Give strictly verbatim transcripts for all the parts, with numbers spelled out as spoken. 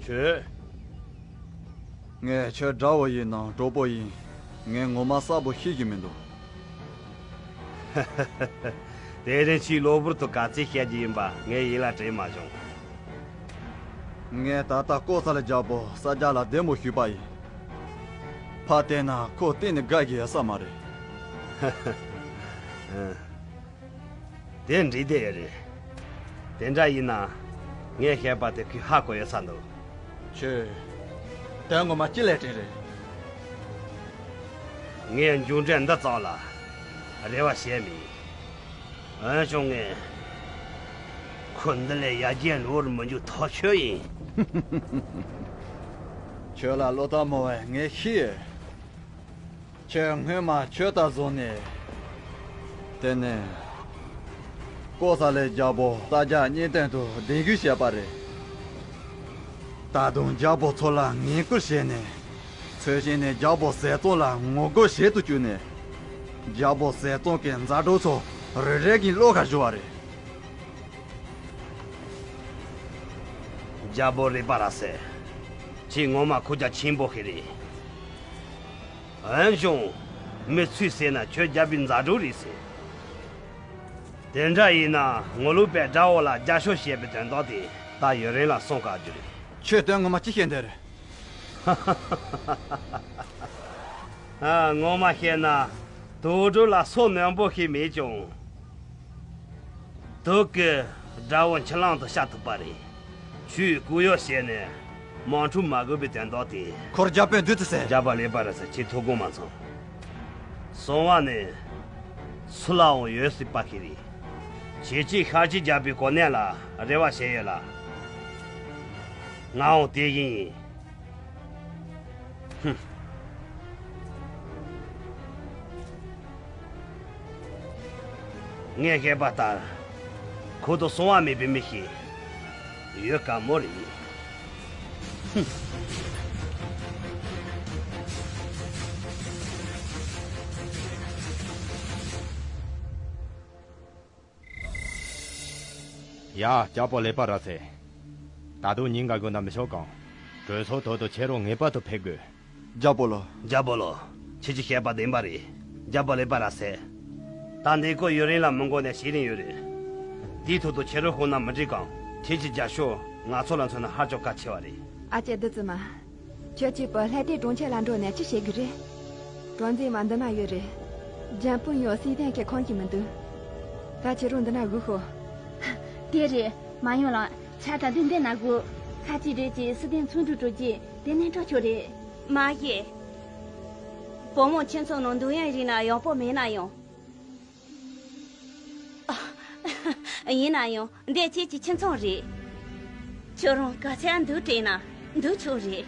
ཡོད། ངས་ཁྱོད་དགྲ་བོ་ཡིན་ནམ་གྲོགས་པོ་ཡིན། ངས་ངོ་མ་གསལ་པོ་ཤེས་ཀྱི་མི་འདུག་དེ་རིང་ཁྱོས་གློ་བུར་དུ་ག་ཚོད་བཤད་རྒྱུ་ཡིན་པ་ངས་ཡིད་ལ་དྲན་མ་བྱུང་། ངས་ད་ལྟ་ལྐོག་ཟ་ལ་རྒྱལ་པོ་ས་རྒྱ་ལ་བདེ་མོ་ཞུས་པ་ཡིན། ཕ་བལྟས་ན་ཁོ་གཏན་ནས་དགའ་གི་ཡོད་ས་མ་རེད། དེ་འགྲིག་བསྡད་ཡོད་རེད། དེ་འདྲ་ཡིན་ན། ངས་བཤད་པ་དེ་ཁོས་ཧ་གོ་ཡོད་ས་འདུག་ཁྱོད། དོན་ངོ་མ་ཅི་ལས་དྲན་རེད། ངས་མཇུག་འབྲས་འདི་ཙམ་ལ་རེ་བ་བྱས་མེད། འོན་ཀྱང་ངས་ཁོ་འདི་ལས་ཡར་རྒྱས་འགྲོ་བར་མི་འཇུག་ཐག་ཆོད་ཡིན། ཁྱོད་ལ་བློ་ཐབས་མང་བས་ངས་ཤེས་ཡོད། ཁྱོད་སྔོན་མ་ཆོས་དར་བཟུང་ནས། དེ་ནས་ལྐོག་ཟ་ལས་རྒྱལ་པོ་ས་རྒྱ་གཉེན་སྟོན་དུ་གདན་ཞུ་བྱས་པ་རེད། ད་དུང་རྒྱལ་པོ་ཚོ་ལ་ངན་སྐུལ་བྱས་ནས། ཚོས་ཞིང་ནས་རྒྱལ་པོ་ཟས་གཙང་ལ་ངོ་རྒོལ་བྱེད་དུ་བཅུག་ནས། རྒྱལ་པོ་ཟས་གཙང་གི་མཛའ་གྲོགས་ཚོ་རེ་རེ་གིས་བློ་ཁ་བཞུ་བ་རེད། རྒྱལ་པོ་ལེགས་པ་ར་ཟེར། ཁྱེད་ངོ་མ་ཁོག་རྒྱ་ཆེན་པོ་ཞིག་རེད། འོན་ཀྱང་། མི་ཚོས་ཟེར་ན་ཁྱོད་རྒྱལ་པོའི་མཛའ་གྲོགས་རེད་ཟེར། དེ་འདྲ་ཡིན་ན་ངོ་ལོག་པས་དགྲ་བོ་ལ་རྒྱབ་སྐྱོར་བྱས་པའི་དོན་དག་དེ་ད་ཡུན་རིང་ལ་སེམས་ཁུར་རྒྱུ་རེད། ཁྱོད་དོན་ངོ་མ་ཅི་བཤད་འདོད་རེད། ཨ། ངོ་མ་བཤད་ན། དུད་འགྲོ་ལ་སེམས་ནག་པོ་ཞིག་མེད་ཀྱང་། དུག་གིས་དགྲ་བོ་འཆི་ལམ་དུ་བསྐྱལ་ཐུབ་པ་རེད། ཁྱོས་སྐུ་གཡོག་བྱས་ནས་དམག་འཁྲུག་མ་དགོས་པའི་དོན་དག་དེ། ཁོར་རྒྱལ་པོས་འདུག་ཏུ་ཟེར། རྒྱལ་པོ་ལེགས་པ་ར་ཟེར། ཁྱེད་ཐུགས་དགོངས་མ་ཚོམ། གསང་བ་ནི་སུ་ལའང་ཡོད་སྲིད་པ་ཞིག་རེད། ཁྱེད་ཀྱིས་ཤར་གྱི་རྒྱལ་པོའི་གོ་གནས་ལ་རེ་བ་བྱས་ཡོད་ལ། ངའང་དེ་བཞིན་ཡིན། ཧུམ། ངས་བཤད་པ་ལྟར། ཁོ་དང་གསང་བ་མེད་པའི་མི་ཞིག་ཡོད་དཀའ་མོ་རེད། ཧུམ། ཡ། རྒྱལ་པོ་ལེགས་པ་ར་ཟེར། ད་དུང་ཉིན་འགའ་སྒུག་ན་མི་ཆོག་གམ། གྲོས་ཚོགས་ཐོག་ཏུ་ཁྱེད་རང་ངེས་པར་དུ་ཕེབས་དགོས། རྒྱལ་པོ་ལགས། རྒྱལ་པོ་ལགས། ཁྱེད་ཀྱིས་བཤད་པ་བདེན་པ་རེད། རྒྱལ་པོ་ལེགས་པ་ར་ཟེར། ད་འདི་ཀོ་ཡུན་རིང་ལ་མི་འགོར་ནས་བྱེད་རིན་ཡོད་རེད། དེའི་ཐོག་ཏུ་ཁྱེད་རང་ཤོང་ན་མི་འགྲིག་གམ། ཁྱེད་ཀྱི་རྒྱབ་སྐྱོར་ང་ཚོ་ལ་མཚོན་ན་ཧ་ཅང་གལ་ཆེ་བ་རེད། ཨ་ཅེ་བདུད་རྩི་མ། ཁྱོད་ཀྱིས་བུ་ལྷ་ལྡན་གྲོང་ཁྱེར་ལ་འགྲོ་ནས་ཅི་བྱེད་དགོས་རེད། གྲོང་འཛིན་མ་འདི་ན་ཡོད་རེད། འཇམ་དཔོན་ཡང་སྲིད་དོན་གྱི་ཁོང་གིས་མི་འདུག་ད་ཁྱེད་རང་འདི་ན་སྒུག་ཤོག་དེ་རེད། མ་ཡོང་ལགས། ཆ་ད་དུང་འདི་ན་སྒུག་ཁ་ཅིག་རེད་ཀྱི་སྲིད་དོན་ཚོགས་འདུ་གྲོལ་རྗེས་དེ་ནས་འགྲོ་ཆོག་རེད། མ་གཞི། བུ་མོ་ཁྱིམ་ཚང་ནང་འདུག་ཡང་རིག་ན་ཡག་པོ་མེད་ན་ཡང་། ཡིན་ན་ཡང་འདི་ཁྱེད་ཀྱི་ཁྱིམ་ཚང་རེད། ཁྱོད་རང་ག་ཚད་འདུག་དྲན་ན་འདུག་ཆོག་རེད།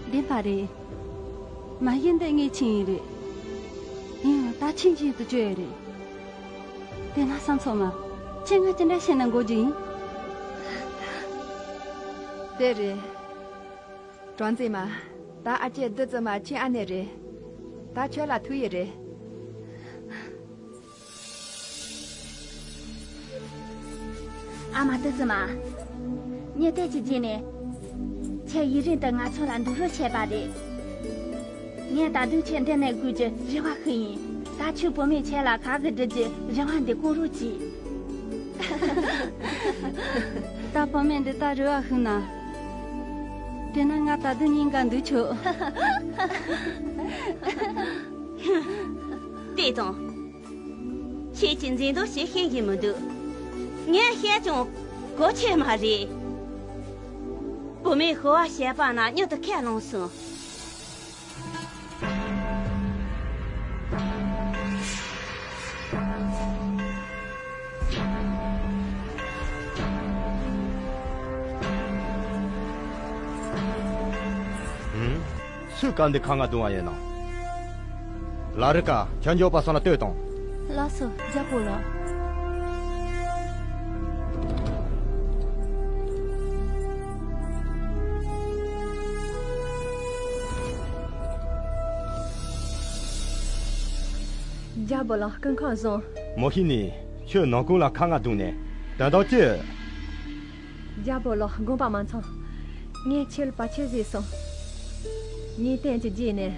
བདེན་པ་རེད། མ་གཞི་འདི་ངའི་ཁྱིམ་ཡིན་རེད། ཡིན་ཡང་ད་ཁྱིམ་གཞན་དུ་བསྐྱོད་ཡོད་རེད། དེ་ན་བསམ་ཚོགས་མ། ཁྱེད་ང་ཅི་འདྲ་བྱས་ན་འགོར་རྒྱུ་ཡིན། དེ་རེད། གྲོང་འཛིན་མ། ད་ཨ་ཅེ་བདུད་རྩི་མ་ཁྱེད་ཨ་ནེ་རེད། ད་ཁྱོད་ལ་ཐུག་ཡི་རེད། ཨ་མ་བདུད་རྩི་མ། ངས་བལྟས་ཀྱི་རྗེས་ནས། ཁྱེད་ཡུན་རིང་དུ་ང་ཚོ་ལ་འདུག་རོགས་བྱས་པ་རེད། ངས་ད་དུང་ཁྱེད་འདི་ནས་སྒུག་རྒྱུ་རེ་བ་ཞུ་ཡིན། ད་ཁྱོད་བུད་མེད་ཁྱེད་ལ་ག་གི་སྒྲུབ་རྒྱུ་རེ་བ་འདི་བསྐོང་རོགས་གྱིས། ད་བུད་མེད་འདི་ལྟར་རེ་བ་ཞུ་ན། དེ་ན་ང་ད་དུང་ཉིན་འགའ་འདུག་ཆོག་བལྟས་དང་། ཁྱེད་ཀྱིས་འཛིན་དོར་བྱེད་ཤེས་ཀྱི་མི་འདུག་ངས་བཤད་ཀྱང་གོ་ཆོད་མ་རེད། བུད་མེད་ཤོར་བ་བཤད་པ་ན་མྱུར་དུ་ཁས་བླངས་སོང་། ཧུམ། སུས་བཀའ་འདི་ཁ་ང་བརྡུང་བ་ཡིན་ནམ། ལ་རི་ཀ་ཁྱོད་མགྱོགས་པ་སོང་ལ་ལྟོས་དང་། ལགས་སོ། རྒྱལ་པོ་ལགས། རྒྱལ་པོ་ལགས། སྐུ་ཁམས་བཟང་། མོ་ཤི་ནི་ཁྱོད་ནང་ཁུལ་ལ་ཁ་ང་བརྡུངས་ནས་དོན་དག་ཅི། རྒྱལ་པོ་ལགས། དགོངས་པ་མ་ཚོམས། ངས་ཁྱེད་ལ་བར་ཆད་བཟོས་སོང་། ངའི་རྟེན་གྱི་རྗེས་ནས་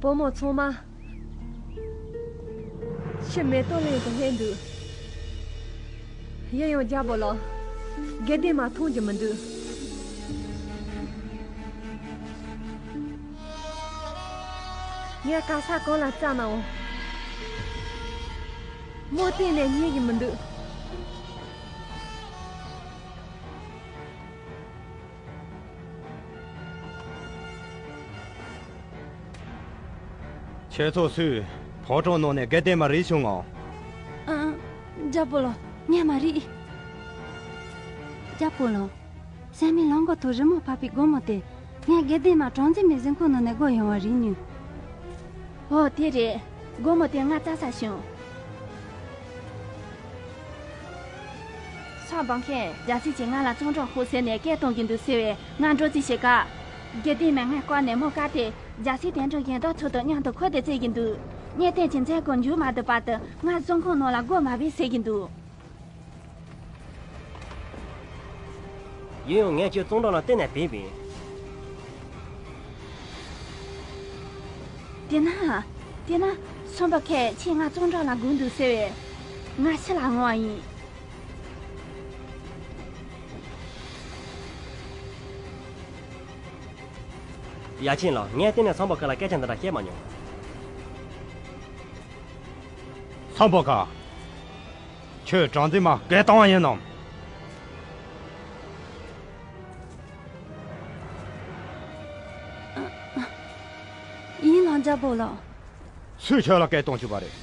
བུ་མོ་ཚང་མ་ཤི་མེ་ཏོག་གླིང་དུ་ལྷུང་འདུག། ཡིན་ཡང་རྒྱལ་པོ་ལགས། དགེ་ལྡན་མ་མཐོང་རྒྱུ་མི་འདུག། ངས་ག་ས་གང་ལ་བཙལ་ནའང་མོ་གཏན་ནས་རྙེད་ཀྱི་མི་འདུག། ཁྱེད་ཚོ་སུས་ཕོ་བྲང་ནང་ནས་དགེ་ལྡན་མ་རིག་བྱུང་ངམ། ཨང་། རྒྱལ་པོ་ལགས། ངས་མ་རིག། རྒྱལ་པོ་ལགས། སྲན་མའི་ལག་མགོ་ཐོག་རི་མོ་ཕབ་པའི་སྒོར་མོ་དེ་ངས་དགེ་ལྡན་མ་གྲངས་འཛིན་མའི་གཟིམ་ཁང་ནང་ནས་བརྒྱུད་ཡོང་བ་རེད་ནུས། འོ་དེ་རེད། སྒོར་མོ་དེ་ང་བཙལ་ས་བྱུང་། སམ་བྷོ་ཁས་རྒྱལ་སྲས་ཀྱིས་ང་ལ་གཙང་སྦྲ་ཤོག་ཟེར་ནས་སྐད་གཏོང་གིན་འདུག་ཟེར་བས་ང་འགྲོ་རྩིས་བྱེད་ག། དགེ་ལྡན་མས་ང་བཀག་ནས་མོ་བཀག་སྟེ་རྒྱལ་སྲས་དོན་གྲུབ་གཞན་དག་ཚོ་དང་མཉམ་དུ་ཁུར་ཏེ་བཙལ་གྱིན་འདུག། ངས་བསྟན་གྱི་མཛད་སྒོ་མཇུག་མ་བསྡུ་བར་དུ་ང་གཟིམ་ཁང་ནང་ལ་སྒོ་མ་ཕྱེ་ཟེར་གྱིན་འདུག། ཡིན་ཡང་ངས་ཁྱོད་གཙང་སྦྲ་ལ་གཏན་ནས་ཕེབས་མེད། དེས་ན། དེས་ན། སམ་བྷོ་ཁས་ཁྱེད་ང་གཙང་སྦྲ་ལ་སྒུག་འདུག་ཟེར་བས། ང་ཕྱི་ལ་འོང་བ་ཡིན། ཡ་ཆེན་ལགས། ངས་གཏན་ནས་སམ་བྷོ་ཁ་ལ་སྐད་ཆ་འདི་འདྲ་བཤད་མ་མྱོང་། སམ་བྷོ་ཁ། ཁྱོད་གྲངས་འཛིན་མ་སྐད་བཏང་བ་ཡིན་ནམ། ཡིན་ལགས་རྒྱལ་པོ་ལགས། སུས་ཁྱོད་ལ་སྐད་གཏོང་བཅུག་པ་རེད།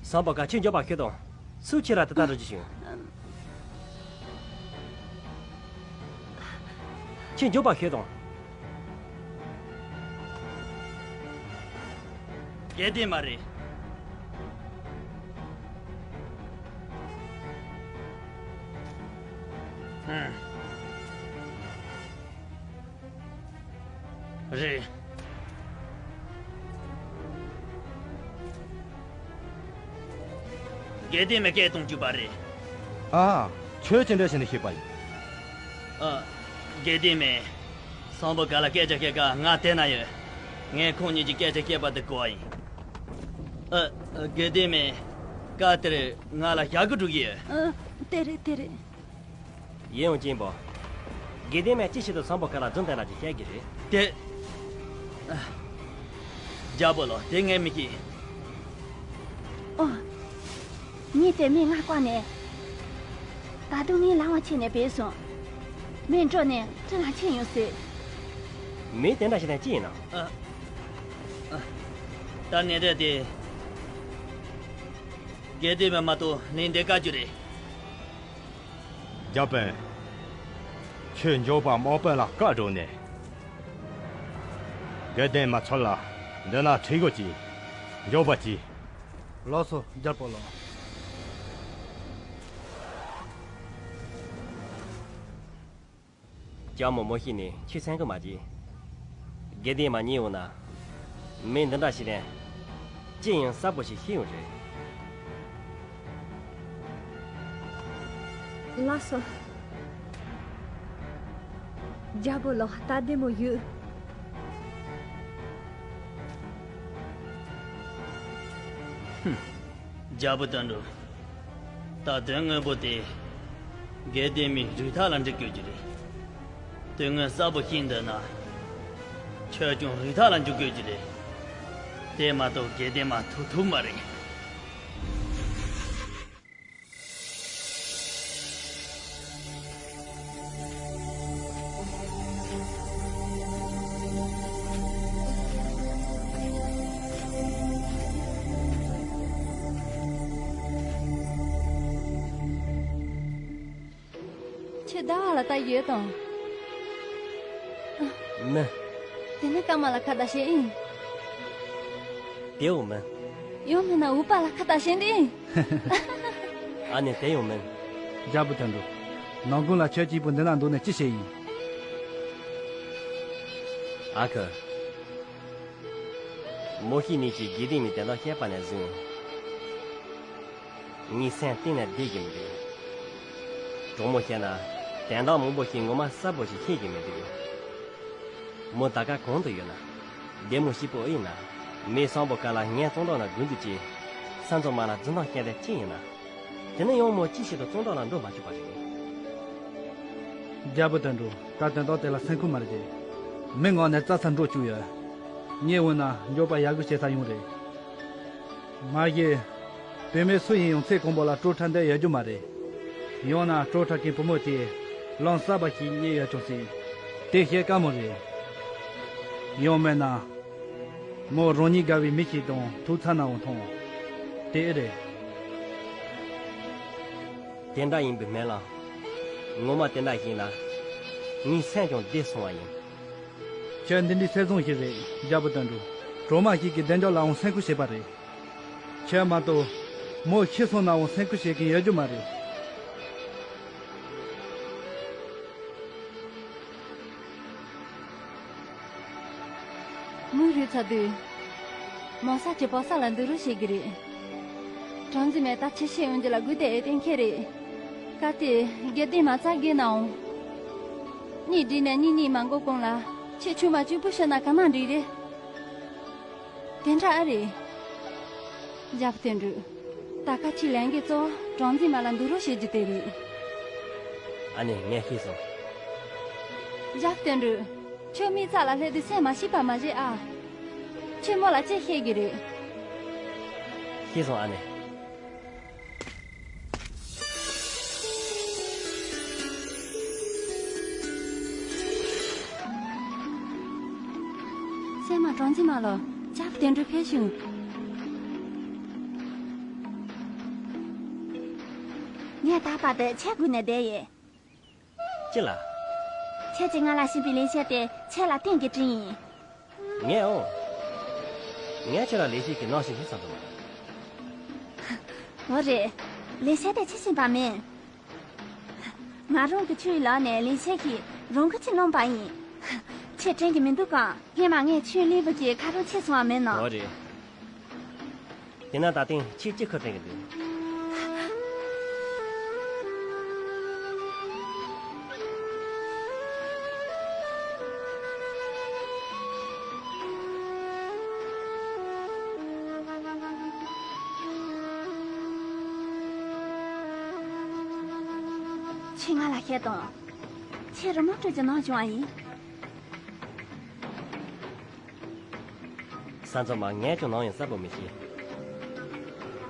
སམ་བྷོ་ཁ། ཁྱོད་མགྱོགས་པ་ཤོད་དང་། སུས་ཁྱོད་ལ་དེ་ལྟར་རེ་ཞུས་བྱུང་། ཁྱོད་མགྱོགས་པ་ཤོད་དང་། དགེ་ལྡན་མ་རེད། ཧུམ། རེད། དགེ་ལྡན་མས་སྐད་གཏོང་བཅུག་པ་རེད། ཨ། ཁྱོད་ཅི་འདྲ་བྱས་ནས་ཤེས་པ་ཡིན། ཨ། དགེ་ལྡན་མས། སམ་བྷོ་ཁ་ལ་སྐད་ཆ་བཤད་ག་ང་དེ་ན་ཡོད། ངས་ཁོང་གཉིས་ཀྱི་སྐད་ཆ་བཤད་པ་དེ་གོ་བ་ཡིན། ཨ། དགེ་ལྡན་མས། སྐབས་དེར་ང་ལ་ཞག་དགུ་སྒྲུག་གི་ཡོད། ཨ། དེ་རེད་དེ་རེད། ཡིན་ཡང་གཅེན་པོ། དགེ་ལྡན་མས་ཅི་ཞིག་ཏུ་སམ་བྷོ་ཁ་ལ་རྫུན་གཏམ་འདྲ་ཅིག་བཤད་ཀྱི་རེད། དེ། ཨ། རྒྱལ་པོ་ལགས། དེ་ངས་མི་ཤེས། ཨོ། ངས་དེ་མིན་ང་བཀག་ནས། ད་དུང་ངའི་ལག་དབང་ཆད་ནས་བུད་སོང་། མི་འགྲོ་ནས་ཁྲི་ལ་ཁྱེར་ཡོང་ཟེར། མི་དེ་འདྲ་ཞིག་དང་ཅི་ཡིན་ནམ། ཨ། ཨ། ད་ནས་རེད་དེ། དགེ་ལྡན་མ་མ་གཏོགས་ལན་འདེབས་དཀའ་རྒྱུ་རེད། རྒྱལ་པོ། ཁྱོད་མགྱོགས་པར་དམག་དཔོན་ལ་བཀའ་སྒྲོག་ནས། དགེ་ལྡན་མ་ཚོ་ལ་འདི་ན་ཁྲིད་དགོས་ཀྱི། མགྱོགས་པ་གྱིས། ལགས་སོ་རྒྱལ་པོ་ལགས། ལྕམ་མོ་མོ་ཤི་ནི་ཁྱོད་སེམས་ཁུར་མ་བྱེད། དགེ་ལྡན་མ་རྙེད་འོང་ན། མི་འདི་འདྲ་ཞིག་ལན། ཅི་ཡང་གསལ་པོ་ཞིག་ཤེས་ཡོང་རེད། ལགས་སོ། རྒྱལ་པོ་ལགས། སྟབས་བདེ་མོ་ཡོད། ཧུམ། རྒྱལ་པོ་དོན་གྲུབ། ད་དོན་དངོས་པོ་དེ། དགེ་ལྡན་མའི་རུ་ཐག་ལ་འགྲོ་དགོས་ཀྱི་རེད། དོན་དངོས་གསལ་པོ་ཤེས་འདོད་ན། ཁྱོད་ཀྱང་རུ་ཐག་ལ་འཇུག་དགོས་ཀྱི་རེད། དེ་མ་གཏོགས་དགེ་ལྡན་མ་ཐུག་ཐུབ་མ་རེད། ཁྱེད་ཟླ་བ་ལ་ལྟ་ཡོད་དམ། མིན། དེ་ནི་སྐར་མ་ལ་ཁ་བརྡ་བྱེད་ཡིན། དེའང་མིན། ཡང་མིན་ན་འུག་པ་ལ་ཁ་བརྡ་བྱེད་འདི་ཡིན། ཨ་ནི་དེ་ཡང་མིན། རྒྱལ་པོ་དོན་གྲུབ། ནང་དགོན་ལ་ཁྱེད་གཅིག་པུ་འདི་ན་འདུག་ནས་ཅི་བྱེད་ཡིན། ཨ་ཁུ། མོ་ཤི་ནི་གྱིས་དགེ་ལྡན་མའི་དོན་དག་བཤད་པ་ནས་བཟུང་། ངའི་སེམས་གཏིང་ནས་བདེ་གི་མི་འདུག་གྲོགས་མོ་བཤད་ན་དོན་དག་མང་པོ་ཞིག་ངོ་མ་གསལ་པོ་ཞིག་ཤེས་ཀྱི་མི་འདུག་མོ་ད་ག་གང་དུ་ཡོད་ན། བདེ་མོ་སྐྱིད་པོ་ཨེ་ཡིན་ན། མི་བཟང་པོ་ག་ལ་ངའི་གཙང་སྦྲ་ན་སྒུག་འདུག་ཅེས། ས་མཚོ་མ་ལ་རྫུན་གཏམ་བཤད་དེ་ཅི་ཡིན་ན། དེ་ནས་ཡང་མོ་ཅི་ཞིག་ཏུ་གཙང་སྦྲ་ལ་འགྲོ་མ་བཅུག་པ་རེད། རྒྱལ་པོ་དོན་གྲུབ། ད་དོན་དག་དེ་ལ་སེམས་ཁུར་མ་རྒྱག་མི་ངག་ནས་རྩྭ་ཚ་འགྲོ་བཅུག་ཡོད། ངས་འོ་ན་མགྱོགས་པ་ཡར་སྒུག་བྱེད་ས་ཡོང་རེད། མ་གཞི། བུད་མེད་སུ་ཡིན་ཡང་ཚེ་གང་པོ་ལ་སྤྲོ་འཁྲབ་འདོད་ཡོད་རྒྱུ་མ་རེད། ཡང་ན་སྤྲོ་འཁྲབ་མཁན་བུ་མོ་དེས་ལམ་གསར་པ་ཞིག་རྙེད་ཡོད་ཀྱང་སྲིད། དེ་བཤད་དཀའ་མོ་རེད། ཡང་མིན་ན། མོ་རང་ཉིད་དགའ་བའི་མི་ཞིག་དང་ཐུག་ཚར་ནའང་ཐང་། དེ་ཨེ་རེད། དེ་འདྲ་ཡིན་པའི་སྨོན་ལམ། ངོ་མ་དེ་འདྲ་ཡིན་ན། ངའི་སེམས་ཀྱང་བདེ་སོང་བ་ཡིན། ཁྱོད་འདི་འདྲའི་སེམས་བཟང་ཞིག་རེད། རྒྱལ་པོ་དོན་གྲུབ། གྲོགས་མ་ཞིག་གིས་བདེ་འཇགས་ལའང་སེམས་ཁུར་བྱེད་པ་རེད། ཁྱོད་མ་གཏོགས། མོ་ཤི་སོང་ནའང་སེམས་ཁུར་བྱེད་མཁན་ཡོད་རྒྱུ་མ་རེད། མུན་རུབ་ཚར་དུས། མོ་ས་ཀྱི་པགས་ས་ལ་འདུག་རོགས་བྱེད་ཀྱི་རེད། གྲངས་འཛིན་མས་ད་ཆེ་ཤེས་ཡོང་རྒྱུ་ལ་སྒུག་བསྡད་ཡོད་གཏན་འཁེལ་རེད། སྐབས་དེ་དགེ་ལྡན་མ་རྩ་རྒས་ནའང་། གཉིས་བསྒྲིགས་ནས་གཉིས་གཉིས་མ་འགོར་གོང་ལ་ཁྱེད་ཆུང་མ་གཅིག་པུ་ཤི་ན་ག་མ་འགྲིག་རེད། དེ་འདྲ་ཨ་རེད། རྒྱལ་པོ་དོན་གྲུབ། ད་ག་ཁྱེད་ལས་འགན་གཙོ་བོ་གྲངས་འཛིན་མ་ལ་འདུག་རོགས་བྱེད་རྒྱུ་དེ་རེད། ཨ་ནེ་ངས་ཤེས་སོང་། རྒྱལ་པོ་དོན་གྲུབ། ཁྱོད་མི་ཚ་ལ་སླེབས་དུས་སེམས་མ་ཞིག་པ་མ་བྱེད་ཨ། ཁྱོད་མོ་ལ་ཅི་བཤད་ཀྱི་རེད། ཤེས་སོང་ཨ་ནེ། སྲས་མོ་གྲངས་འཛིན་མ་ལོ། རྒྱལ་པོ་དོན་གྲུབ་ཕེབས་བྱུང་། ངས་ད་བར་དུ་ཁྱེད་སྒུག་ནས་བསྡད་ཡོད། ཅི་ལ། ཁྱེད་ཀྱིས་ང་ལ་བྱིན་པའི་ལེགས་བཤད་དེ་ཁྱེད་ལ་བསྟན་གྱི་བྲིས་ཡིན། ངས་འོ། ངས་ཁྱེད་ལ་ལེགས་བཤད་ཀྱི་གནང་བཞིན་ཞིག་བསམ་སོང་། འོ་རེད། ལེགས་བཤད་དེ་ཁྱེད་བྱིན་པ་མིན། ང་རང་གི་ཆུའི་ལག་ནས་ལེགས་བཤད་ཀྱིས་རང་གི་ཆུ་བླངས་པ་ཡིན། ཁྱེད་དྲན་གྱི་མི་འདུག་གམ། སྔས་མ་ངས་ཆུའི་གླིང་བུ་གྱི་ཁ་རོག་ཆད་སོང་བ་མིན་ནམ། འོ་རེད། དེས་ན་ད་ཐེངས་ཁྱེད་ཅི་ཁུར་དྲན་གྱི་འདུག་ཁྱེད་ང་ལ་བཤད་དང་། ཁྱེད་རི་མོ་སྤྲོད་ཀྱི་ནང་བྱུང་བ་ཡིན། ས་མཚམས་མ་ངས་ཀྱང་ནམ་ཡང་གསལ་པོ་མི་ཤེས།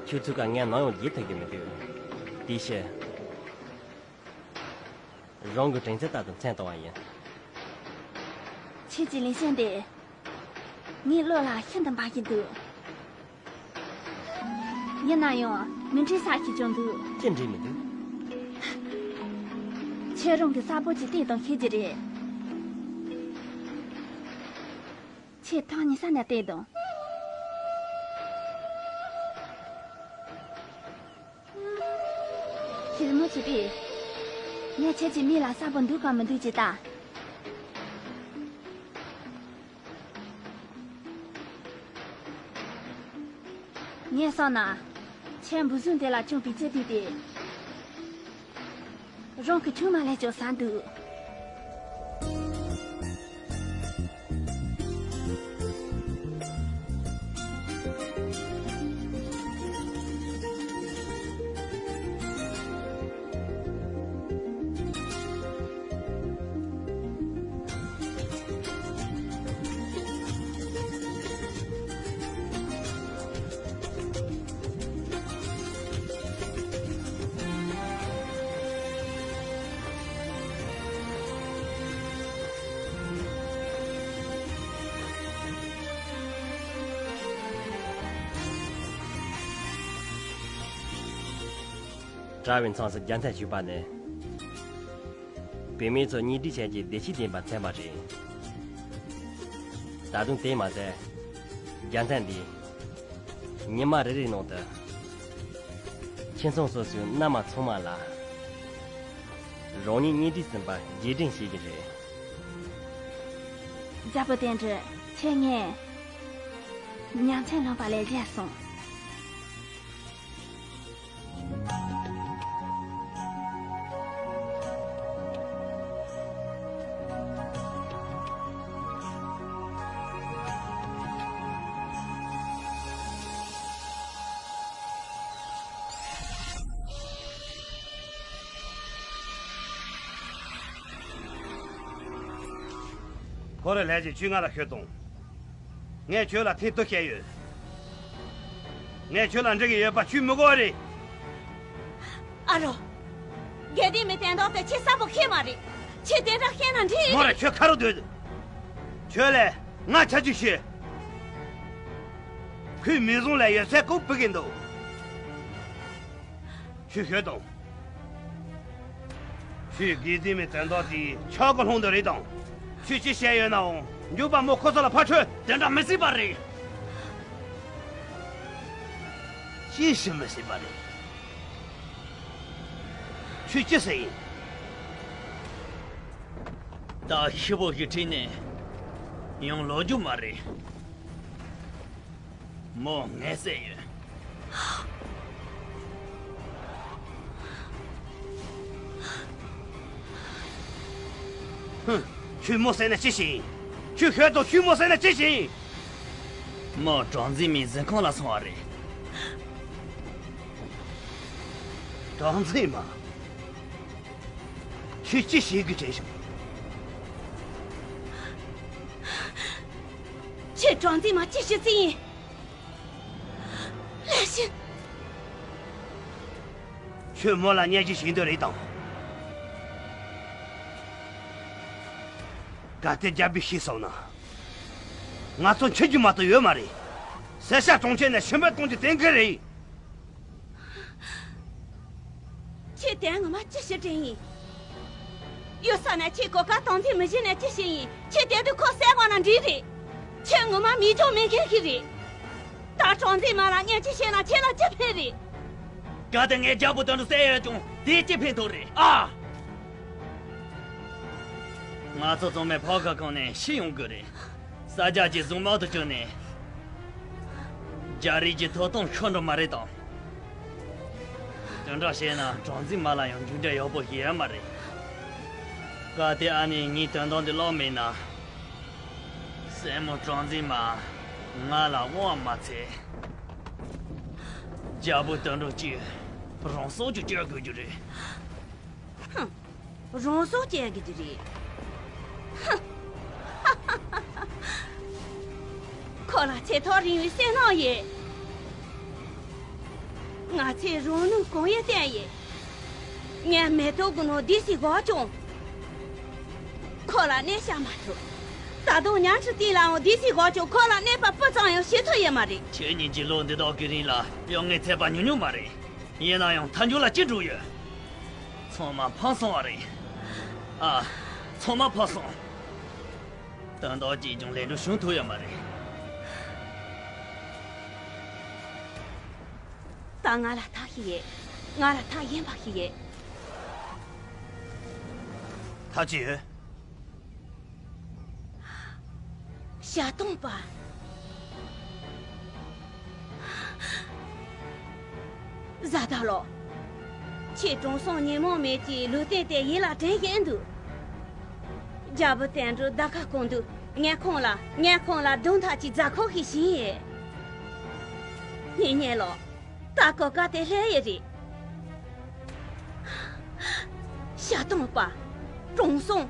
ཁྱོད་ཚོའི་ཀ་ངས་ནམ་ཡང་བརྗེད་ཐུབ་ཀྱི་མི་འདུག་དེའི་ཕྱིར། རང་གི་དྲན་ཚད་ལྟར་དུ་མཚན་བཏང་བ་ཡིན། ཁྱེད་ཀྱི་ལེགས་བཤད་འདི། ངའི་བློ་ལ་ཤིན་ཏུ་འབར་གྱི་འདུག་ཡིན་ན་ཡང་མི་འགྲིག་ས་ཞིག་ཀྱང་འདུག་ཅི་འགྲིག་མི་འདུག་ཁྱེད་རང་གིས་གསལ་པོ་ཅིག་བལྟས་དང་ཤེས་ཀྱི་རེད། ཁྱེད་ཐག་ཉེ་ས་ནས་བལྟས་དང་། ཁྱེད་མོ་བྱས་པས། ངས་ཁྱེད་ཀྱི་མིག་ལ་གསལ་པོ་འདུག་གམ་མི་འདུག་ཅེས་ལྟ། ངས་བསམ་ན། ཁྱེད་འབུ་ཟུང་དེ་ལ་བཅངས་པའི་ལྕེ་དེ་དེ། རང་གི་ཆུང་མ་ལས་ཀྱང་ཟ་འདུག་གྲྭ་བའི་མཚམས་སུ་རྒྱལ་མཚན་ཞུས་པ་ནི། བུད་མེད་ཚོ་གཉེན་སྒྲིག་བྱས་ཀྱི་བདེ་སྐྱིད་ལྡན་པ་མཚོན་པ་རེད། ད་དུང་དེ་མ་ཟད། རྒྱལ་མཚན་འདིས། ཉི་མ་རེ་རེའི་ནང་དུ། ཁྱིམ་ཚང་སོ་སོའི་མནའ་མ་ཚང་མ་ལ། རང་ཉིད་གཉེན་སྒྲིག་ཟིན་པ་རྗེས་དྲན་བྱེད་ཀྱི་རེད། རྒྱལ་པོ་དོན་གྲུབ་ཁྱེད་ངས། ཉམས་ཚད་ལོན་པ་ལས་བརྒལ་སོང་། ཁོ་རེ་ལྷས་ཀྱིས་ཁྱོད་ང་ལ་ཤོད་དང་། ངས་ཁྱོད་ལ་ཐེངས་དུ་བཤད་ཡོད། ངས་ཁྱོད་ལ་འདྲི་གི་ཡོད་པ་ཁྱོད་མི་གོ་བ་རེད། ཨ་རོ། དགེ་ལྡན་མའི་དོན་དག་དེ་ཁྱེད་གསལ་པོ་ཤེས་མ་རེད། ཁྱེད་དེ་འདྲ་ཤེས་ན་འགྲིག་མོ་ར་རེད། ཁྱོད་ཁ་རུ་སྡོད། ཁྱོད་ལས་ང་ཆ་རྒྱུས་ཤེས། ཁོས་མི་བཟང་ལ་ཡོད་ཚད་ཀུན་ཕུད་ཀྱི་འདུག་ཁྱོད་ཤོད་དང་། ཁྱོད་དགེ་ལྡན་མའི་དོན་དག་དེ་ཆག་གི་ལྷུང་དུ་རེད་དང་། ཁྱོད་ཅི་བཤད་ཡོད་ནའང་མགྱོགས་པ་མོ་ཁོ་ཚོ་ལ་ཕར་ཁྲོད། དེ་འདྲ་མི་སྲིད་པ་རེད། ཅི་ཞིག་མི་སྲིད་པ་རེད། ཁྱོད་ཅི་ཟེར་ཡིན། ད་ཤི་བོ་ཞིག་ཁྲིད་ནས་ཡང་ལོག་རྒྱུ་མ་རེད། མོ་ངས་བསད་ཡོད། ཧུམ། ཁྱོད་མོ་བསད་ན་ཅི་ཞིག་ཡིན། ཁྱོད་ཤོད་དང་ཁྱོད་མོ་བསད་ན་ཅི་ཞིག་ཡིན། མོ་གྲངས་འཛིན་མའི་གཟིམ་ཁང་ལ་སོང་བ་རེད། གྲངས་འཛིན་མ། ཁྱོད་ཅི་ཞིག་གི་དྲན་བྱུང་། ཁྱོད་གྲངས་འཛིན་མ་ཅི་ཞིག་བརྩིས་ཡིན། ལེ་ཤིན། ཁྱོད་མོ་ལ་བརྙས་བཅོས་བྱེད་འདོད་རེད་དམ། གལ་ཏེ་རྒྱལ་པོས་ཤེས་སོང་ན། ང་ཚོ་འཆི་རྒྱུ་མ་གཏོགས་ཡོད་མ་རེད། སེར་ཤ་གྲོང་ཁྱེར་ནས་ཕྱིར་འབུད་གཏོང་རྒྱུ་གཏན་འཁེལ་རེད། ཁྱེད་དེ་ངོ་མ་ཅི་ཞིག་དྲན་ཡིན། ཡོད་ས་ན་ཁྱེད་གོ་སྐབས་དམ་འཛིན་མི་བྱེད་ན་ཅི་ཞིག་ཡིན། ཁྱེད་དེ་དུས་ཁོ་བསད་དགོས་ན་འགྲིག་རེད། ཁྱེད་ངོ་མ་མི་ཆོག་མི་མཁན་ཞིག་རེད། ད་གྲངས་འཛིན་མ་ལ་བརྙས་བཅོས་བྱས་ན་ཁྱེད་ལ་ཅི་ཕན་རེད། གལ་ཏེ་ངས་རྒྱལ་པོ་དོན་དུ་བསད་ཡོད་ཀྱང་དེས་ཅི་ཕན་ཐོགས་རེད་ཨ། ང་ཚོ་ཚང་མས་ཕོ་ཁ་གང་ནས་ཤི་ཡོང་གི་རེད། ས་རྒྱ་གྱི་གཟུངས་མང་དུ་བསྐྱོན་ནས། རྒྱ་རིགས་ཀྱི་ཐོབ་ཐང་ཤོར་འགྲོ་མ་རེད་དམ། དོན་དག་བཤད་ན་གྲངས་འཛིན་མ་ལ་ཡང་མཇུག་འབྲས་ཡག་པོ་ཞིག་ཡོད་མ་རེད། གལ་ཏེ་ཨ་ནེས་ངའི་དོན་དག་འདི་ཀློག་མེད་ན། སྲས་མོ་གྲངས་འཛིན་མ་ང་ལ་དབང་མ་ཚད། རྒྱལ་པོ་དོན་གྲུབ་ཀྱིས་རང་སྲོག་ཅིག་གཅོད་དགོས་རྒྱུ་རེད། ཧུམ། རང་སྲོག་བཅད་དགོས་ཀྱི་རེད། ཧུམ། ཁོ་ལ་ཚེ་ཐག་རིང་བའི་སེམས་ནང་ཡོད། ང་ཚོས་རང་ནུས་གང་ཡོད་བསྟན་ཡོད། ངས་མེ་ཏོག་གི་ནང་སྡོད་སའི་བག་ཀྱང་ཁོ་ལ་གནས་བྱ་མ་ཐུབ། ད་དུང་ཉམ་ཆུང་དེ་ལའང་སྡོད་སའི་བག་ཀྱང་ཁོ་ལ་གནས་པ་སྤུ་ཙམ་ཡང་བྱེད་ཐུབ་ཡོད་མ་རེད། ཁྱེད་གཉིས་ཀྱིས་ལོ་འདི་དག་གི་རིང་ལ་ཡོང་ངས་ཚད་པ་ཉུང་ཉུང་མ་རེད། ཡིན་ན་ཡང་མཐའ་མཇུག་ལ་ཅི་འགྲོ་ཡོད། ཚང་མ་ཕམ་སོང་བ་རེད། ཨ། ཚང་མ་ཕམ་སོང་། དོན་དག་ཅིས་ཀྱང་ལན་འགྲོ་བྱུང་ཐུབ་ཡོད་མ་རེད། ད་ང་ལ་ཐག་ཞིག་ཡོད། ང་ལ་ཐག་ཡིན་པ་ཞིག་ཡོད། ཐག་ཅི་ཡོད། བྱ་སྟོང་པ། བཟའ་ཟླ་ལོ། ཁྱེད་དྲང་སྲོང་ཉོན་མོངས་མེད་ཀྱི་ལུས་རྟེན་དེ་ཡིད་ལ་དྲན་བཞིན་འདུག་རྒྱལ་པོ་དོན་གྲུབ་ད་ག་གོང་དུ་ངས་ཁོང་ལ་ངས་ཁོང་ལ་སྡུག་ཐབས་ཀྱི་རྫ་ཁོག་ཞིག་བྱིན་ཡོད། ཉེ་ཉེ་ལོ། ད་གོ་སྐབས་དེ་སླེབས་ཡོད་རེད། ཤ་སྟོང་པ། དྲང་སྲོང་།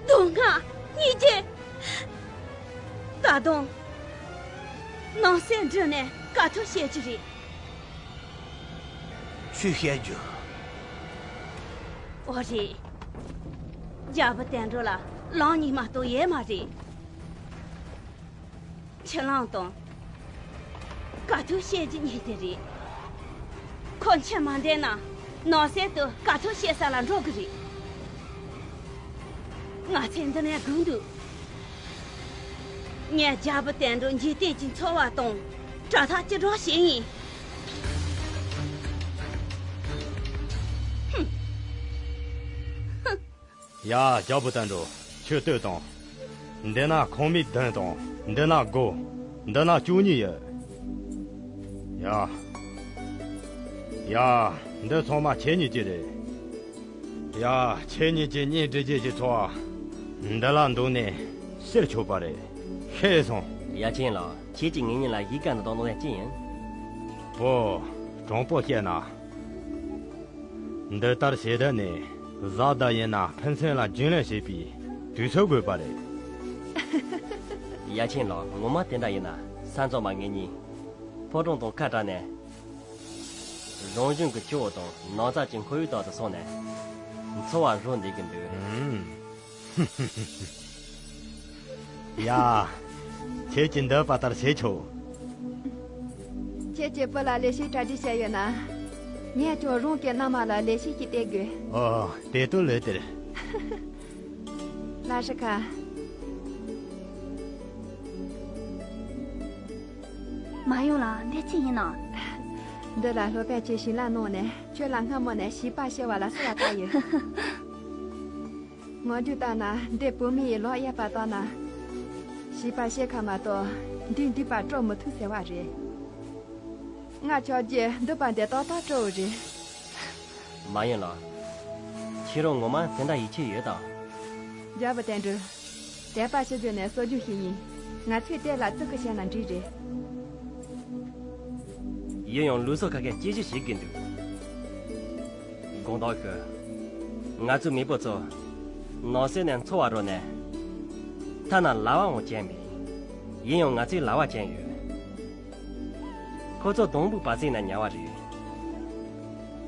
སྡུག་བསྔལ། སྙིང་རྗེ། ད་དུང་། ནང་སེམས་འདྲི་ནས་དཀའ་ཐུབ་བཤད་རྒྱུ་རེད། ཆོས་བཤད་རྒྱུ། འོ་རེད། རྒྱལ་པོ་དོན་གྲུབ་ལ་ལག་གཉིས་མ་གཏོགས་ཡོད་མ་རེད། ཕྱི་ལང་དང་། དཀའ་ཐུབ་བཤད་རྒྱུ་གཉིས་དེ་རེད། ཁོ་འཆི་མ་འདོད་ན་ནང་གསེས་དུ་དཀའ་ཐུབ་བཤད་ས་ལ་འགྲོ་གི་རེད། ང་ཚོས་འདི་ནས་སྒུག་འདུག་ངས་རྒྱལ་པོ་དོན་གྲུབ་འཇིག་རྟེན་གྱི་འཚོ་བ་དང་དྲ་ཐག་ཅི་སྒྲིག་བྱེད་ཡིན། ཧུམ། ཧུམ། ཡ། རྒྱལ་པོ་དོན་གྲུབ། ཁྱོད་ལྟོས་དང་། འདི་ན་ཁང་མིག་བདུན་དང་། འདི་ན་སྒོ། འདི་ན་བཅུ་གཉིས་ཡོད། ཡ། ཡ། འདི་ཚང་མ་ཁྱེད་གཉིས་ཀྱི་རེད། ཡ། ཁྱེད་གཉིས་ཀྱིས་སྙིང་བྲི་རྒྱུ་ཞིག་ཚོར་བ། འདི་ལ་འདུག་ནས་ཕྱིར་ཆོག་པ་རེད། ཤེས་སོང་། ཡ་ཆེན་ལགས། ཁྱེད་ཀྱིས་ངེད་གཉིས་ལ་གཞིས་ཀ་འདི་དག་གནང་ཡ་ཅི་ཡིན། བུ། དྲང་པོ་བཤད་ན། འདི་ལྟར་བྱེད་ཐབས་ནི་བཟའ་ཟླ་ཡིན་ན་ཕན་ཚུན་ལ་རྒྱུན་ལས་བྱེད་པའི་དུས་ཚོད་དགོས་པ་རེད། ཡ་ཆེན་ལགས། ངོ་མ་དེ་འདྲ་ཡིན་ན་ས་མཚམས་མ་ངེད་གཉིས་ཕོ་བྲང་དང་ཁ་བྲལ་ནས། རང་བྱུང་གི་ཆུ་བོ་དང་ནགས་ཚལ་གྱི་ཁོར་ཡུག་དག་ཏུ་སོང་ནས་འཚོ་བ་རོལ་འདེབས་ཀྱི་འདུག་ཨུམ། ཡ། ཁྱེད་ཀྱི་འདོད་པ་ལྟར་བྱེད་ཆོག་ཁྱེད་ཀྱི་བུ་ལ་ལས་བྱེད་གྲ་སྒྲིག་བྱས་ཡོད་ན། ངས་ཀྱང་རང་གི་མནའ་མ་ལ་ལས་བྱེད་ཅིག་སྟེར་དགོས། ཨོ། དེ་ལྟོས་ལོས་དེར། ལ་ཧྲི་ཁ། མ་ཡོང་ལ་འདི་ཅི་ཡིན་ནམ། འདི་ལ་སློབ་དཔོན་གྱིས་བྱིན་རླབས་གནང་ནས་ཁྱོད་ལ་སྔ་མོ་ནས་བྱིས་པ་ཤི་བ་ལ་གསོལ་བ་བཏབ་ཡོད། ངོ་རྒྱུ་ལྟར་ན་འདི་བུད་མེད་ཡི་ལག་གཡས་པ་ལྟར་ན། བྱིས་པ་ཤི་ཁ་མ་གཏོགས་འདི་འདུས་པ་སྤྲོ་མི་ཐུབ་ཟེར་བ་རེད། ང་ཆོས་རྗེ་འདུས་པ་འདི་ཏག་ཏག་སྤྲོ་བོ་རེད། མ་ཡིན་ལགས། ཁྱེད་རང་ངོ་མ་དེ་འདྲ་ཡིད་ཆེས་ཡོད་དམ། རྒྱལ་པོ་བསྟན་འགྲོ། དད་པ་ཞུ་རྒྱུ་ནས་གསོ་རྒྱུ་ཞིག་ཡིན། ང་ཚོས་དེ་ལ་བརྩི་བཀུར་བྱས་ན་འགྲིག་རེད། ཡིན་ཡང་ལུགས་སྲོལ་ཁ་ཤས་གཅེས་ཞིབ་བྱེད་དགོས་འདུག་དགོངས་དག་ཞུ། ང་ཚོའི་མེས་པོ་ཚོ་ནགས་གསེབ་ནས་འཚོ་བ་རོལ་ནས། ཐ་ན་ལྭ་བའང་བྱས་མེད། ཡིན་ཡང་ང་ཚོས་ལྭ་བ་བྱས་ཡོད། ཁོ་ཚོ་སྡོང་པོའི་བ་ཚིགས་ནས་ཉལ་བ་རེད།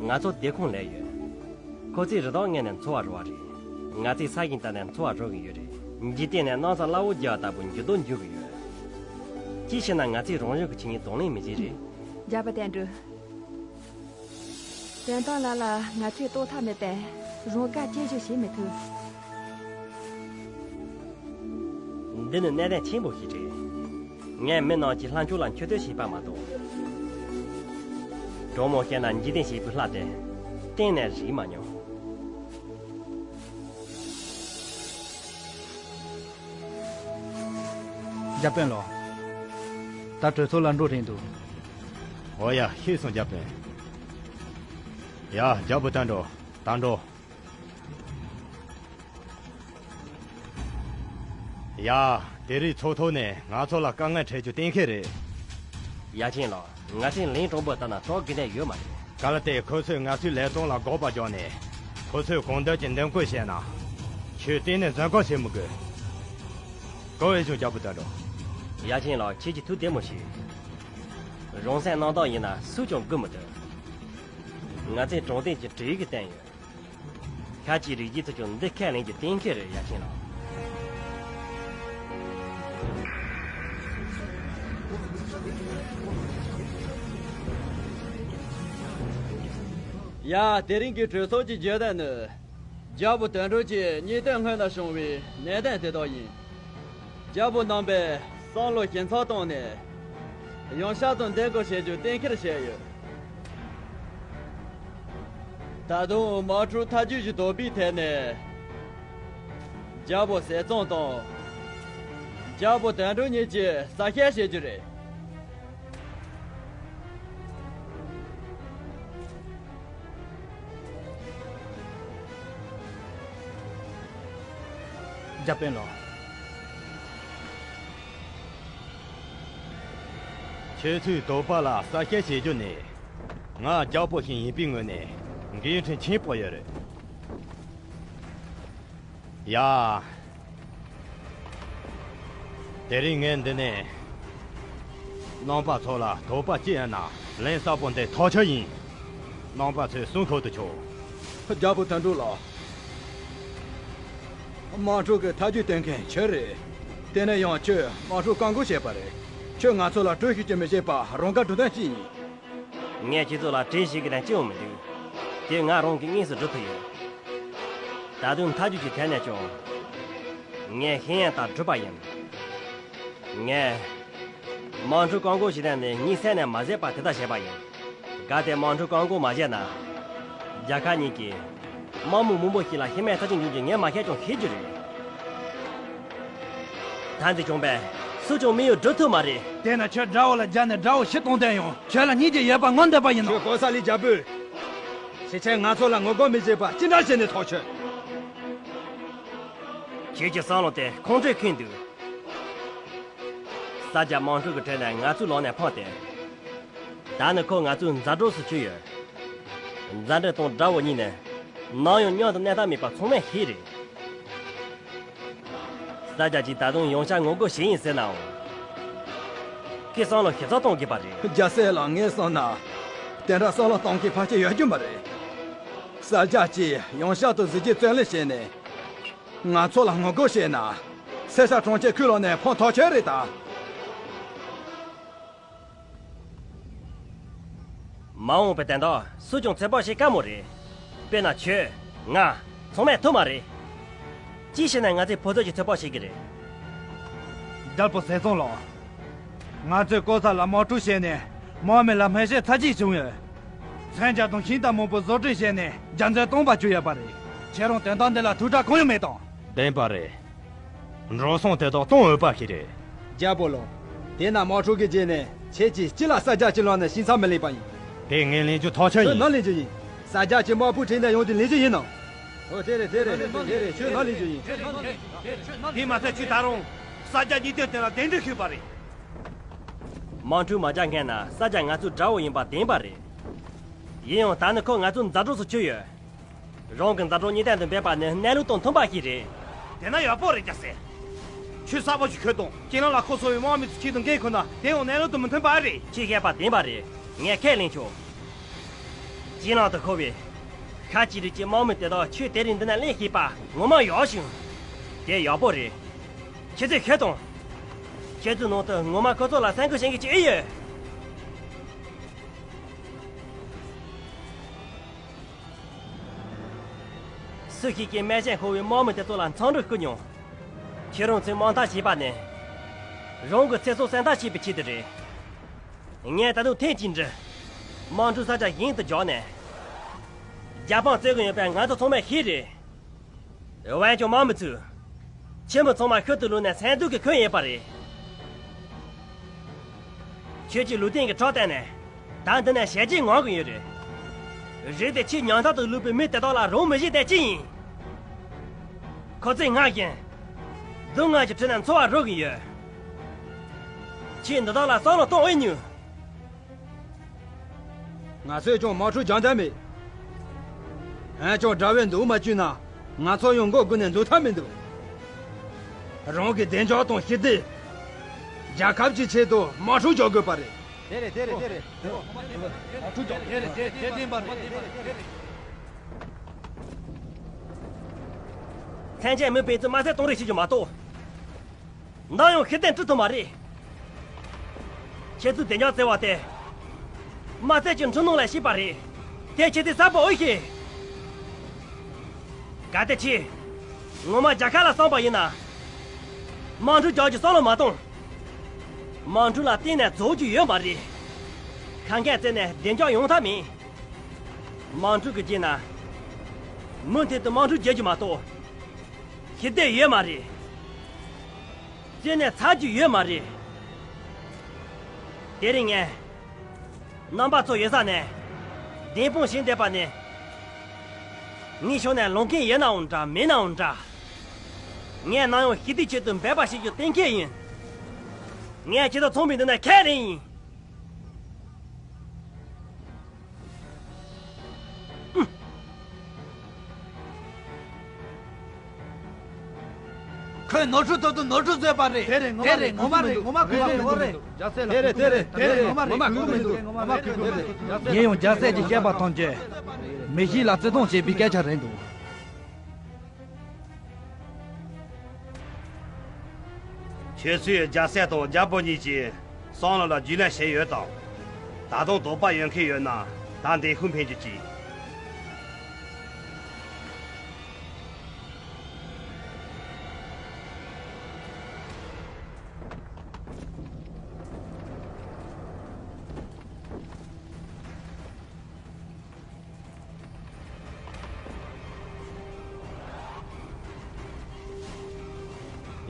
ང་ཚོ་སྡེ་ཁོངས་ལས་ཡོད། ཁོ་ཚོས་རི་དྭགས་རྔས་ནས་འཚོ་བ་རོལ་བ་རེད། ང་ཚོས་ས་ཞིང་བཏབ་ནས་འཚོ་བ་རོལ་གྱི་ཡོད་རེད། འཇིག་རྟེན་ནས་གནམ་ས་སླ་བོ་རྒྱག་པ་ལྟ་བུ་འགྱུར་ལྡོག་འགྱུར་གྱི་ཡོད། ཅིའི་ཕྱིར་ན་ང་ཚོས་རང་བཞིན་གྱི་ཆོས་ཉིད་གདོང་ལེན་མི་བྱེད་རེད། རྒྱལ་པོ་བསྟན་འགྲོ། དོན་དག་ལ་ལ་ང་ཚོས་རྟོགས་ཐབས་མེད་པས་རང་དགར་དཔྱད་ཞིབ་བྱེད་མི་ཐུབ། འདི་ནི་གནད་དོན་ཆེན་པོ་ཞིག་རེད། ངས་མི་རྣམས་ཀྱི་ལྷ་མཆོག་ལ་མཆོད་བསྟོད་བྱས་པ་མ་གཏོགས། དྲང་མོ་བཤད་ན་འཇིག་རྟེན་ཞེས་པའི་ལྷ་དེ་གཏན་ནས་རིག་མ་མྱོང་། རྒྱ་དཔོན་ལགས། ད་གྲོས་ཚོགས་ལ་འགྲོ་རན་འདུག་ཨོ་ཡ། ཤེས་སོང་རྒྱ་དཔོན། ཡ། རྒྱལ་པོ་བསྟན་འགྲོ། ད་འགྲོ། ཡ། དེ་རིང་ཚོགས་ཐོག་ནས་ང་ཚོ་ལ་དཀའ་ངལ་འཕྲད་རྒྱུ་གཏན་འཁེལ་རེད། ཡ་ཆེན་ལགས། ང་ཚོས་ལན་དྲང་པོ་ལྟར་ན་སྐྲག་དགོས་དོན་ཡོད་མ་རེད། གལ་ཏེ་ཁོ་ཚོས་ང་ཚོའི་ལས་དོན་ལ་དགག་པ་བརྒྱབ་ནས་ཁོ་ཚོས་གང་འདོད་ཀྱི་འདེམས་བསྐོ་བྱས་ན། ཁྱོད་གཏན་ནས་འཛིན་བཀག་བྱེད་མི་དགོས། གང་ཡིན་ཀྱང་རྒྱལ་པོ་བསྟན་འགྲོ། ཡ་ཆེན་ལགས། ཁྱེད་ཀྱིས་ཐུགས་བདེ་མོ་བྱོས། རང་སེམས་རྣམ་དག་ཡིན་ན་སུས་ཀྱང་བསྒུག་མི་ཐུབ། ང་ཚོས་དྲང་བདེན་གྱི་གྲོས་ཀྱི་བསྟན་ཡོད། ཤར་གྱི་རིགས་རྒྱུད་ཚོ་ཀྱང་འདི་ཁས་ལེན་རྒྱུ་གཏན་འཁེལ་རེད། ཡ་ཆེན་ལགས། ཡ། དེ་རིང་གི་གྲོས་ཚོགས་ཀྱི་བརྗོད་དོན་ནི། རྒྱལ་པོ་དོན་གྲུབ་ཀྱིས་གཉིས་སྟོན་སྔོན་ལ་བྱུང་བའི་གནད་དོན་དེ་དག་ཡིན། རྒྱལ་པོ་རྣམ་པས་བསམ་བློ་ཞིབ་ཚགས་བཏང་ནས། ཡང་བསྐྱར་དུ་འདེམས་བསྐོ་བྱེད་རྒྱུ་གཏན་འཁེལ་བྱས་ཡོད། ད་དུང་དམག་འཁྲུག་ཐག་གཅོད་ཀྱི་དོགས་པའི་ཐད་ནས། རྒྱལ་པོ་ཟས་གཙང་དང་། རྒྱལ་པོ་དོན་གྲུབ་གཉིས་ཀྱིས་གསལ་བཤད་བྱེད་རྒྱུ་རེད། རྒྱ་དཔོན་ལགས། ཁྱེད་ཚོའི་དོགས་པ་ལ་གསལ་བཤད་བྱེད་རྒྱུ་ནི། ང་རྒྱལ་པོ་ཞིག་ཡིན་པའི་ངོས་ནས་འགན་འཁྲི་ཆེན་པོ་ཡོད་རེད། ཡ། དེ་རིང་ངས་འདི་ནས་རྣམ་པ་ཚོ་ལ་དོགས་པ་ཅི་ཡིན་ན་ལན་གསལ་པོ་འདེབས་ཐག་ཆོད་ཡིན། རྣམ་པ་ཚོས་གསུང་ཁུལ་དུ་ཆོག་རྒྱལ་པོ་དོན་གྲུབ་ལགས། དམག་འཁྲུག་གི་ཐག་གཅོད་གཏོང་མཁན་ཁྱོད་རེད། དེ་ནས་ཡང་ཁྱོད་དམག་འཁྲུག་བཀག་འགོག་བྱས་པ་རེད། ཁྱོད་ང་ཚོ་ལ་གྲོས་ཤིག་ཀྱང་མི་བྱེད་པར་རང་དགར་འགྲོ་དོན་ཅི་ཡིན། ངས་ཁྱེད་ཚོ་ལ་གྲོས་བྱེད་ཀྱི་དོན་ཅི་ཡང་མི་འདུག་དེ་ང་རང་གིས་དངོས་སུ་སྒྲུབ་ཐུབ་ཡོད། ད་དུང་མཐའ་མཇུག་གི་ཐད་ནས་ཀྱང་། ངས་ཤེས་ཡོན་དང་སྒྲུབ་པ་ཡིན། ངས། དམག་འཁྲུག་བཀག་འགོག་བྱེད་དོན་ནི་ངའི་སེམས་ནས་མ་བཟོད་པ་དེ་ལྟར་བྱས་པ་ཡིན། གལ་ཏེ་དམག་འཁྲུག་བཀག་འགོག་མ་བྱས་ན། རྒྱལ་ཁབ་གཉིས་ཀྱི། དམག་མི་མང་པོ་ཞིག་ལ་ཤི་རྨས་ཚབས་ཆེན་འབྱུང་རྒྱུ་ངས་མ་བཤད་ཀྱང་ཤེས་རྒྱུ་རེད། ད་འདི་བྱུང་བས་སུས་ཀྱང་དམིགས་ཡུལ་སྒྲུབ་ཐུབ་མ་རེད། དེས་ན་ཁྱོད་དགྲ་བོ་ལ་རྒྱབ་ནས་དགྲ་བོ་ཤི་གཏོང་དོན་ཡང་ཁྱོད་ལ་སྙིང་རྗེ་ཡོད་པ་ངོ་འདོད་པ་ཡིན་ནོ། ཁྱོད་ཀོ་ས་ལི་རྒྱལ་པོས། ཕྱི་ཆེན་ང་ཚོ་ལ་ངོ་རྒོལ་མི་བྱེད་པ་ཅི་འདྲ་བྱས་ནས་ཐག་ཆོད། ཁྱེད་ཀྱི་བསམ་བློ་དེ་ཁོང་ཁྲོས་ཁེངས་འདུག་ས་རྒྱ་དམག་འཁྲུག་གི་ཁྲོད་ནས་ང་ཚོའི་ལག་ནས་འཕངས་ཏེ། ད་ནི་ཁོ་ང་ཚོའི་མཛའ་གྲོགས་སུ་གྱུར་ཡོད། མཛའ་འབྲེལ་དང་དགྲ་བོ་གཉིས་ནི། ནམ་ཡང་མཉམ་དུ་གནས་ཐབས་མེད་པ་ཚང་མས་ཤེས་རེད། ས་རྒྱ་ཅིག་ད་དུང་ཡོང་ཤག་ངོ་རྒོལ་བྱེད་ཡིན་ཟེར་ནའང་། ཁོས་བསམ་བློ་ཞིབ་ཚགས་གཏོང་དགོས་པ་རེད། རྒྱལ་སྲས་ལགས། ངས་བསམ་ན། དེ་འདྲ་བསམ་བློ་གཏོང་མཁན་ཕལ་ཆེར་ཡོད་རྒྱུ་མ་རེད། ས་རྒྱ་ཅིག་ཡོང་ཤག་ཏུ་གཟི་བརྗིད་རྩོད་ལེན་བྱས་ནས། ང་ཚོ་ལ་ངོ་རྒོལ་བྱས་ན། སེར་ཤ་གྲོང་ཁྱེར་ཁུལ་ལོག་ནས་ཕོན་ཐོགས་ཆོད་རེད་ད། མ་འོངས་པའི་དོན་དག་སུས་ཀྱང་ཚོད་དཔག་བྱེད་དཀའ་མོ་རེད། དཔེར་ན་ཁྱོད། ང་། ཚང་མས་ཐུབ་མ་རེད། ཅི་བྱས་ནས་ང་ཚོས་ཕོ་ཚོད་ཀྱི་ཚོད་དཔག་བྱེད་ཀྱི་རེད། རྒྱལ་པོ་ཟས་གཙང་ལགས། ང་ཚོས་ལྐོག་ཟ་ལ་དམག་འཁྲུག་བྱས་ནས་དམག་མི་ལ་སྨན་དཔྱད་ཚབས་ཆེ་བྱུང་ཡོད། མཚོན་ཆ་དང་ཤིང་རྟ་མང་པོ་བཟོ་སྐྲུན་བྱས་ནས་རྒྱ་མཚོའི་སྟོང་པ་བཅུག་ཡོད་པ་རེད། ཁྱེད་རང་དོན་དག་འདི་ལ་ཐུགས་ཁྲལ་གང་ཡང་མེད་དམ། བདེན་པ་རེད། འགྲོ་སོང་དེ་དག་གཏོང་འོས་པ་ཞིག་རེད། རྒྱལ་པོ་ལགས། དེས་ན་དམག་འཁྲུག་གི་རྗེས་ནས་ཁྱེད་ཀྱིས་ཅི་ལ་ས་རྒྱ་ཅིག་ལོག་ནས་ཞིང་ཚབ་མི་ལེན་པ་ཡིན། དེ་ངས་ལེན་རྒྱུ་ཐག་ཆོད་ཁྱོད་ཡིན། ནམ་ལེན་རྒྱུ་ཡིན། ས་རྒྱ་ཅིག་དམག་དཔུང་ཁྲིད་ནས་ཡོང་དུས་ལེན་རྒྱུ་ཡིན་ནམ། ཨོ་དེ་རེད་དེ་རེད་དེ་རེད། ཁྱོད་ནམ་ལེན་རྒྱུ་ཡིན། དེ་མ་ཟད་ཁྱོད་ད་རུང་ས་རྒྱ་གཉིས་དོན་དོན་ལ་གདན་འདྲེན་ཞུས་པ་རེད། དམག་འཁྲུག་མ་རྒྱག་སྔོན་ན་ས་རྒྱ་ང་ཚོའི་དགྲ་བོ་ཡིན་པ་བདེན་པ་རེད། ཡིན་ཡང་ད་ནི་ཁོ་ང་ཚོའི་མཛའ་གྲོགས་སུ་གྱུར་ཡོད། རང་གི་མཛའ་གྲོགས་གཉིས་ལྡན་དུ་འབད་པ་ནི་གནས་ལུགས་དང་མཐུན་པ་ཞིག་རེད། དེ་ན་ཡག་པོ་རེད་རྒྱལ་སྲས། ཁྱོད་གསར་པ་ཞིག་ཁྱོད་དང་ཁྱེད་རང་ལ་ཁོ་སོང་བའི་དམག་མི་ཚོ་ཁྱེད་དང་འགན་ཁུར་ན་དེ་ཡང་གནས་ལུགས་དང་མི་མཐུན་པ་རེད། ཁྱེད་བཤད་པ་བདེན་པ་རེད། ངས་ཁས་ལེན་ཆོག་རྗེས་ལམ་དུ་ཤོར་བའི་ཤ་ཅི་རིགས་ཀྱི་དམག་མི་དེ་དག་ཁྱོད་དེ་རིང་འདི་ན་གླེང་ཤེས་པ་ངོ་མ་ཡག་ཞིང་། དེ་ཡག་པོ་རེད། ཁྱེད་ཚོས་ཤོད་དང་། ཁྱེད་ཚོའི་ནང་དུ་ངོ་མ་ཁོ་ཚོ་ལ་སེམས་ཁུར་བྱེད་མཁན་ཅིག་ཨེ་ཡོད། སུ་ཞིག་གིས་སྨན་ཆས་ཤོར་བའི་དམག་མི་དེ་ཚོ་ལ་འཚམས་འདྲི་བསྐུལ་མྱོང་། ཁྱེད་རང་ཚོས་དམག་འཐབ་བྱས་པ་ནི། རང་གི་ཚེ་སྲོག་སེམས་ཐག་བཅད་པའི་ཆེད་དུ་རེད། ངས་ད་དུང་ཐེངས་གཅིག་འདྲི། དམག་འཁྲུག་ས་ཆ་གཞན་དུ་བརྒྱབ་ནས། རྒྱལ་ཕམ་རྩོད་ཀྱི་ཡོད་པ་ང་ཚོ་ཚང་མས་ཤེས་རེད། འོན་ཀྱང་དམག་མི་ཚོས། ཁྱིམ་མི་ཚང་མ་ཤུལ་དུ་ལོག་ནས་སེམས་སྡུག་གིས་ཁེངས་ཡོད་པ་རེད། ཁྱོད་ཀྱིས་ལུས་རྟེན་གྱི་ཁྲག་བཏོན་ནས། ད་འདི་ནས་ཞལ་གྱེས་གནང་གི་ཡོད་རེད། རེད་དེ་ཁྱོད་ཉམ་ཐག་ཏུ་བླུགས་པའི་མི་དེ་དག་ལ་རང་མི་བཞེས་དེ་ཅི་ཡིན། ཁོ་ཚོས་ང་བཞིན། སྡུག་བསྔལ་གྱི་ཁྲོད་ནས་འཚོ་བ་རོལ་གྱི་ཡོད། ཁྱོད་འདི་དག་ལ་བསམ་བློ་གཏོང་ཨེ་ནུས། ང་ཚོས་ཀྱང་དམག་འཁྲུག་རྒྱག་འདོད་མེད། འོན་ཀྱང་དགྲ་བོས་འདུག་མ་བཅུག་ན་ང་ཚོ་ཡང་མགོ་སྒུར་ནས་འདུག་ཐབས་མི་འདུག་རང་གི་བདེ་འཇགས་དང་ཞི་བདེ། རྒྱལ་ཁབ་ཀྱི་ཆེད་དུ་དམག་འཁྲུག་རྒྱག་དགོས་པ་རེད། དེ་རེད་དེ་རེད་དེ་རེད། དམག་འཁྲུག་རྒྱག་དེ་རེད་དེ་དེ་བདེན་པ་རེད། མཚན་ཆད་མི་ཕན་ཚུན་དམར་གསོད་གཏོང་རེས་བྱེད་རྒྱུ་མ་གཏོགས། ནམ་ཡང་ཤི་གཏན་གྲུབ་ཐུབ་མ་རེད། ཁྱེད་ཚོའི་བདེ་འཇགས་བརྩེ་བ་དེ། དམར་གསོད་ཀྱི་འཁྲུལ་སྣང་ལས་སྐྱེས་པ་རེད། དེ་ཁྱེད་ཚོས་གསལ་པོ་ཨེ་ཤེས། གལ་ཏེ་ཁྱེད། ངོ་མ་རྒྱལ་ཁབ་ལ་བསམ་པ་ཡིན་ན། དམག་འཁྲུག་རྒྱག་རྒྱུ་བསམ་བློ་མ་གཏོང་། དམག་འཁྲུག་ལ་བརྟེན་ནས་རྫོགས་རྒྱུ་ཡོད་མ་རེད། ཁ་འགན་བཙལ་ནས་བདེ་འཇགས་ཡོང་ཐབས་མེད། དམག་འཁྲུག་གི་རྗེས་ན། མུ་མཐུད་དུ་དམག་འཁྲུག་རྒྱག་རྒྱུ་མ་གཏོགས། ཞི་བདེ་ཡོད་མ་རེད། བཙོན་ནས་ཚར་རྒྱུ་ཡོད་མ་རེད། དེ་རིང་ངས་རྣམ་པ་ཚོ་ཡོད་ས་ནས་བདེན་དཔང་བྱེད་འདོད་པ་ནི། ངའི་ཕྱོགས་ནས་ལངས་མཁན་ཡོད་ནའང་འདྲ་མེད་ནའང་འདྲ། ངས་ནམ་ཡང་ཞི་བདེའི་ཆེད་དུ་འབད་པ་བྱེད་རྒྱུ་གཏན་འཁེལ་ཡིན། ངས་ཁྱེད་ཚོ་ཚང་མའི་མདུན་ནས་ཁས་ལེན་ཡིན། ཁོས་ནོར་འཁྲུལ་ཐོག་ཏུ་ནོར་འཁྲུལ་བཟོས་པ་རེད། དེ་རེད་ངོ་མ་རེད་ངོ་མ་རེད་ངོ་མ་ཁོ་རེད་འོ་རེད། རྒྱལ་སྲས་ལགས་དེ་རེད་དེ་རེད་དེ་རེད་ངོ་མ་ཁོ་མི་འདུག་ངོ་མ་ཁོ་མི་འདུག་ངས་ཡང་རྒྱལ་སྲས་ཀྱིས་བཤད་པ་ཐམས་ཅད་མི་ཞིག་ལ་བརྩི་མཐོང་བྱེད་པའི་སྐད་ཆ་རེད་འདུག་ཁྱེད་ཚོས་རྒྱལ་སྲས་དང་རྒྱལ་པོ་གཉིས་ཀྱི་བསམ་བློ་ལ་རྒྱུས་ལོན་བྱས་ཡོད་དམ། ད་དུང་དོགས་པ་ཡོད་མཁན་ཡོད་ན་ད་འདི་ཤུགས་འཕེན་རྒྱུ་གཅིག་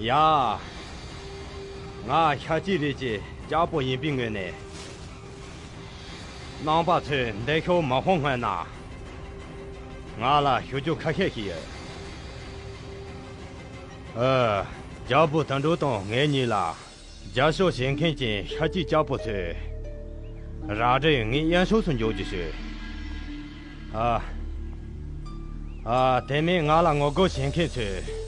ཡ། ང་ཤ་ཅི་རིགས་ཀྱི་སྐྱག་པོ་ཡིན་པའི་ངོས་ནས། རྣམ་པ་ཚོས་འདི་ཤོག་མ་ཧོང་སྔོན་ན། ང་ལ་ཞུ་རྒྱུ་ཁ་ཤས་ཤིག་ཡོད། ཨ། རྒྱལ་པོ་དོན་གྲུབ་དང་ངེད་གཉིས་ལ། རྒྱབ་སྐྱོར་བྱེད་མཁན་གྱི་ཤ་ཅི་སྐྱག་པོ་ཚོས་ར་སྒྲེང་ངའི་གཡས་ཕྱོགས་སུ་འཇོག་རྒྱུ་བྱོས། ཨ། ཨ། དེ་མིན་ང་ལ་ངོ་རྒོལ་བྱེད་མཁན་ཚོས་